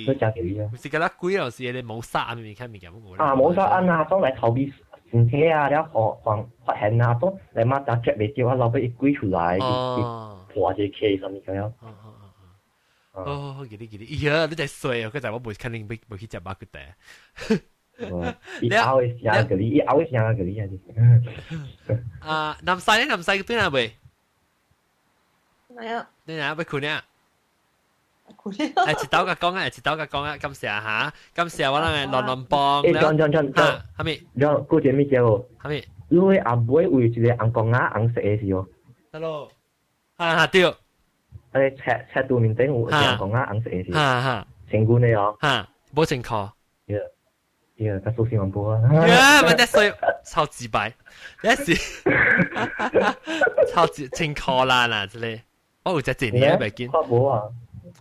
毋是敢若鬼哦，是迄個謀殺案物件物件。啊，謀殺案啊，總來逃避身體啊，了予發發現啊，總來馬打接袂著啊，後尾伊鬼出來，伊破這個 case 啥物咁樣。哦，記得記得，哎呀，你在衰哦，佢就我無肯定無去食肉骨茶。伊拗的聲個你，伊拗的聲個你啊！啊，南西南西對哪未？嚟啊！對哪欲睏啊？誒，一刀共講啊，一刀共講啊，感謝嚇，感謝我人嘅亂亂幫。誒，張張張張，啥物？張，過一個物件無？啥物？你的阿妹有一個紅公仔紅色的是無？得咯，哈哈對。誒，冊冊桌面頂有一個紅公仔紅色的是？哈哈，成功的哦。哈，無穿褲。對，對，較素心蠻無啊。呀，咪得衰，超級白，你是超級穿褲啦啦，這個，我有隻一年袂緊。看無啊。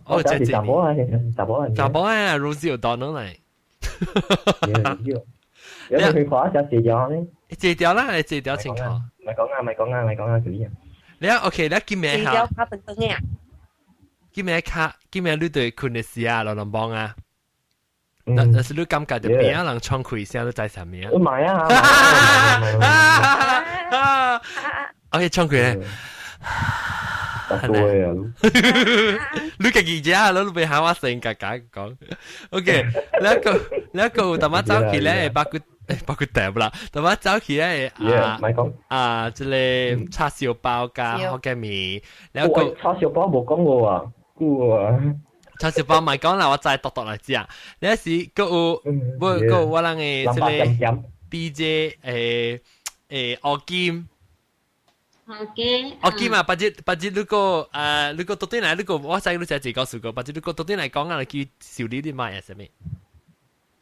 哦，這查某啊，查某啊，查某啊，Rosie O'Donnell 嚟。有有去看一隻這條呢？這條啦，這條清楚。唔係講啊，唔係講啊，唔係講啊，嗰啲啊。你啊，OK，你今日嚇。這條拍等等嘅。今日卡，今日你對睏的時啊，老人幫啊。那那是你感覺就邊人窗開聲都在上面。我買啊！OK，窗開咧。對啊，你家己食，你都袂喊我先共共講。OK，你一個你一個有淡仔走去咧，肉骨肉骨茶啦，淡仔走去咧啊啊，這個叉燒包加福建麵，你一個叉燒包無講過啊，久啊。叉燒包莫講啦，我知獨獨來食。你是閣有，無閣有我人的這個 DJ 誒誒烏金。 OK。我記嘛，別日別日如果啊，如果到底來，如果我知你知一個告訴過，別日如果到底來講啊，去修理你買啊啥物？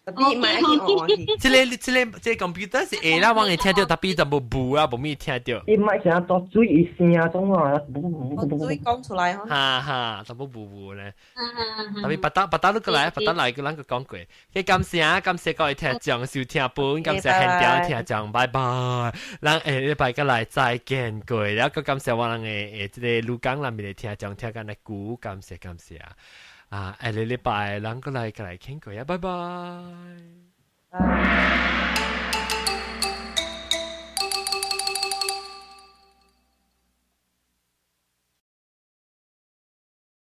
你買去這個這個這個 computer 是會啦，我會聽著，特別就無霧啊，無咩聽著。伊莫聲多水伊聲種啊，水講出來吼。哈哈，淡薄霧霧咧。特別別打別打你過來，別打來個咱個講過。嘅感謝感謝各位聽眾收聽本，感謝現場聽眾，拜拜。咱下禮拜過來再見過，然後感謝我人的誒這個鹿港那邊的聽眾聽緊來久，感謝感謝。啊，下個禮拜咱過來過來傾過啊，拜拜。拜。